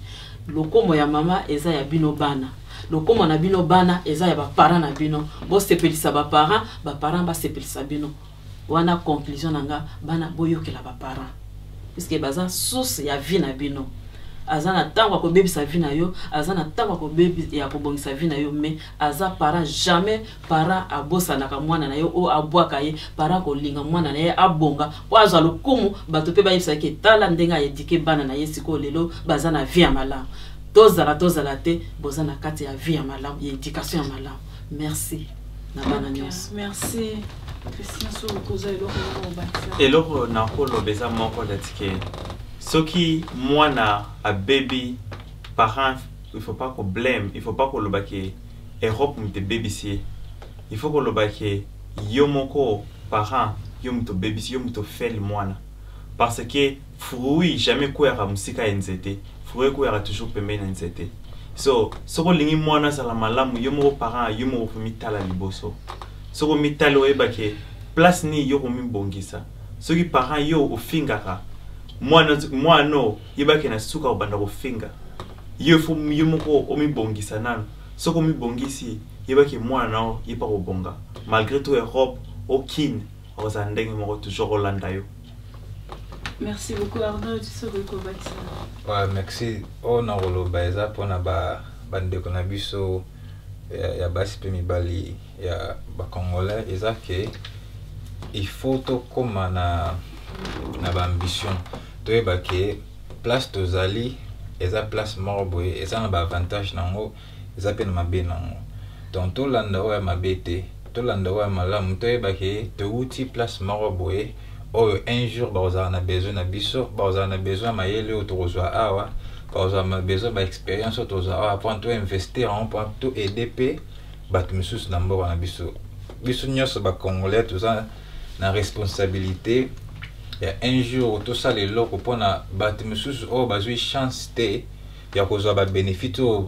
Lokomo ya mama eza ya bino bana, lokomo na bino bana eza ya baparent na bino. Bosepelisa baparent, baparent basepelisa bino. Wana conclusion na nga. Bana, boyokela baparent, puisque baza source ya vie na bino. Aza na ntango ya kobebisa vie na yo, aza na ntango ya kobongisa vie na yo, mais aza parent. Jamais parent abosanaka mwana na ye oyo abwaka ye. Parent kolinga mwana na ye abonga mpo azwa lokumu, bato mpe bayebisaki tala ndenge aéduquer bana na ye, sikoyo lelo baza na vie ya malamu. Tozala, tozala te, boza na kati ya vie ya malamu, ya éducation ya malamu. Merci na bana nyonso. Merci. Christian, soki okoza eloko moko obakisa. Eloko nakoloba eza moko, nati ke Soki mwana abebi, parent il faut pas ko blame, il faut pas koloba ke Europe moto ebebisi ye. Il faut koloba ke yo moko parent, yo moto obebisi, yo moto ofeli mwana, parce que fruit jamais ekweyaka mosika ya nzete, fruit ekweyaka toujours pembeni na nzete. So soki olingi mwana azala malamu, yo moko parent, yo moko komitala liboso. Soki omitali, oyeba ke place nini yo komibongisa. Soki parent yo ofingaka mwana, mwana oyebaki na suka kobanda kofinga yo. Fo yo moko omibongisa nano. Soki omibongisi, yebaki mwana na yo ye mpa kobonga. Malgré tout, Europe okine, akozala ndenge moko, toujours kolanda yo. Merci beaucoup, Arnaud. Soki kobakisa? Ouais, merci. Oyo na koloba eza mpona bandeko na biso ya basi mpe mibali ya bacongolais, eza ke il faut tokóma na baambition. Toyeba ke place tozali eza place moko boye, eza na baavantage nango, eza mpe na mabe nango. Donc tolanda oyo ya mabe te, tolanda oyo ya malamu. Toyeba ke towuti place moko boye oyo un jour bakozala na besoin na biso, bakozala na besoin ya mayele oyo tokozwa awa, bakozala na besoin baexpérience oyo tozwa awa, mpona toinvestir yango, mpona toaider mpe bato misusu na mboka na biso. Biso nyonso bacongolais toza na responsabilité ya un jour tosala eloko mpona bato misusu oyo bazwi chance te ya kozwa babénéfice oyo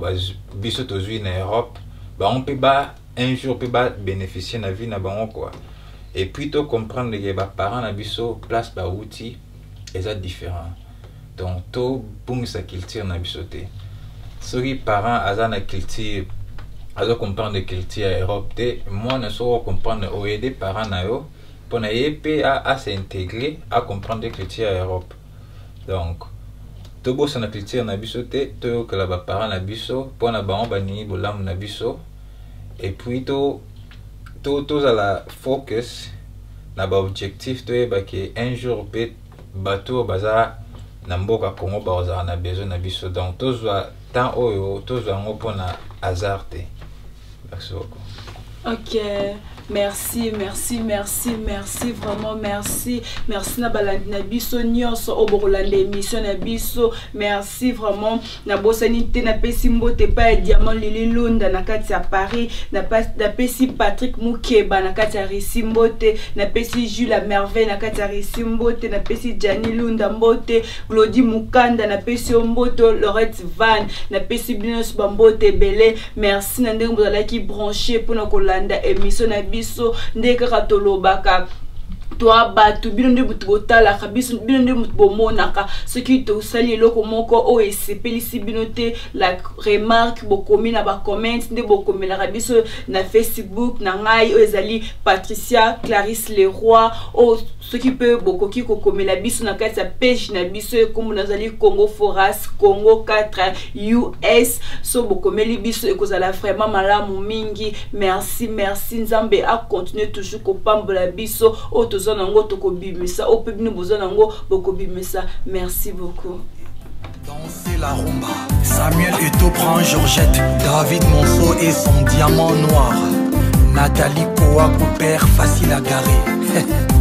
biso tozwi na Europe, bango mpe ba un jour mpe babénéficie na vie na bango quoi. Et puis tocomprendre ke baparent na biso, place bawuti eza différent, donc tobungisa culture na biso te. Soki parent aza na culture, aza comprendre culture ya Europe te, mwana soki ocomprendre, oaider parent na yo mpona ye mpe as'intégrer, acomprendre culture ya Europe. Donc tobosana culture na biso te, toyokela baparent na biso mpona bango baningi bolamu na biso. Et puis to tozala focus na baobjectif. Toyeba ke un jour mpe bato oyo baza na mboka Congo bakozala na besoin na biso. Donc tozwa temps oyo, tozwa yango mpona hasard te. Merci beaucoup. Ok, merci, merci, merci, merci, vraiment merci. Merci na balandi na biso nyonso oyo bokolanda émission na biso. Merci vraiment. Nabosani te, napesi mbote epai ya Diamant Lili Lunda na kati ya Paris, napesi Patrick Mukeba na kati ya Russie mbote, napesi Jules la Merveille na kati ya Russie mbote, napesi Jani Lunda mbote, Glodi Mukanda napesi yo mbote, Lorette Van, napesi bino nyonso bambote ebele. Merci na ndenge bozalaki branché mpona kolanda émission na biso. Nde kaka tolobaka, toa bato, bino nde motu botalaka biso, bino nde motu bomonaka. Soki tosali eloko moko oyo esepelisi bino te, la remarque bokomi na bacomment nde bokomelaka biso na Facebook na ngai oyo ezali Patricia Clarisse Leroy, oyo soki mpe bokoki kokomela biso na kati ya page na biso, ekombo nazali Congo Foras Congo 4 US. So bokomeli biso, ekozala vraiment malamu mingi. Merci, merci. Nzambe acontinue toujours kopambola biso. Oyo toza nango tokobimisa, oyo mpe bino boza nango bokobimisa. Merci beaucoup. Danser la rumba. Samuel Eto'o prend Georgette, David Monceau et son diamant noir. Nathalie Kouakou père facile à garer.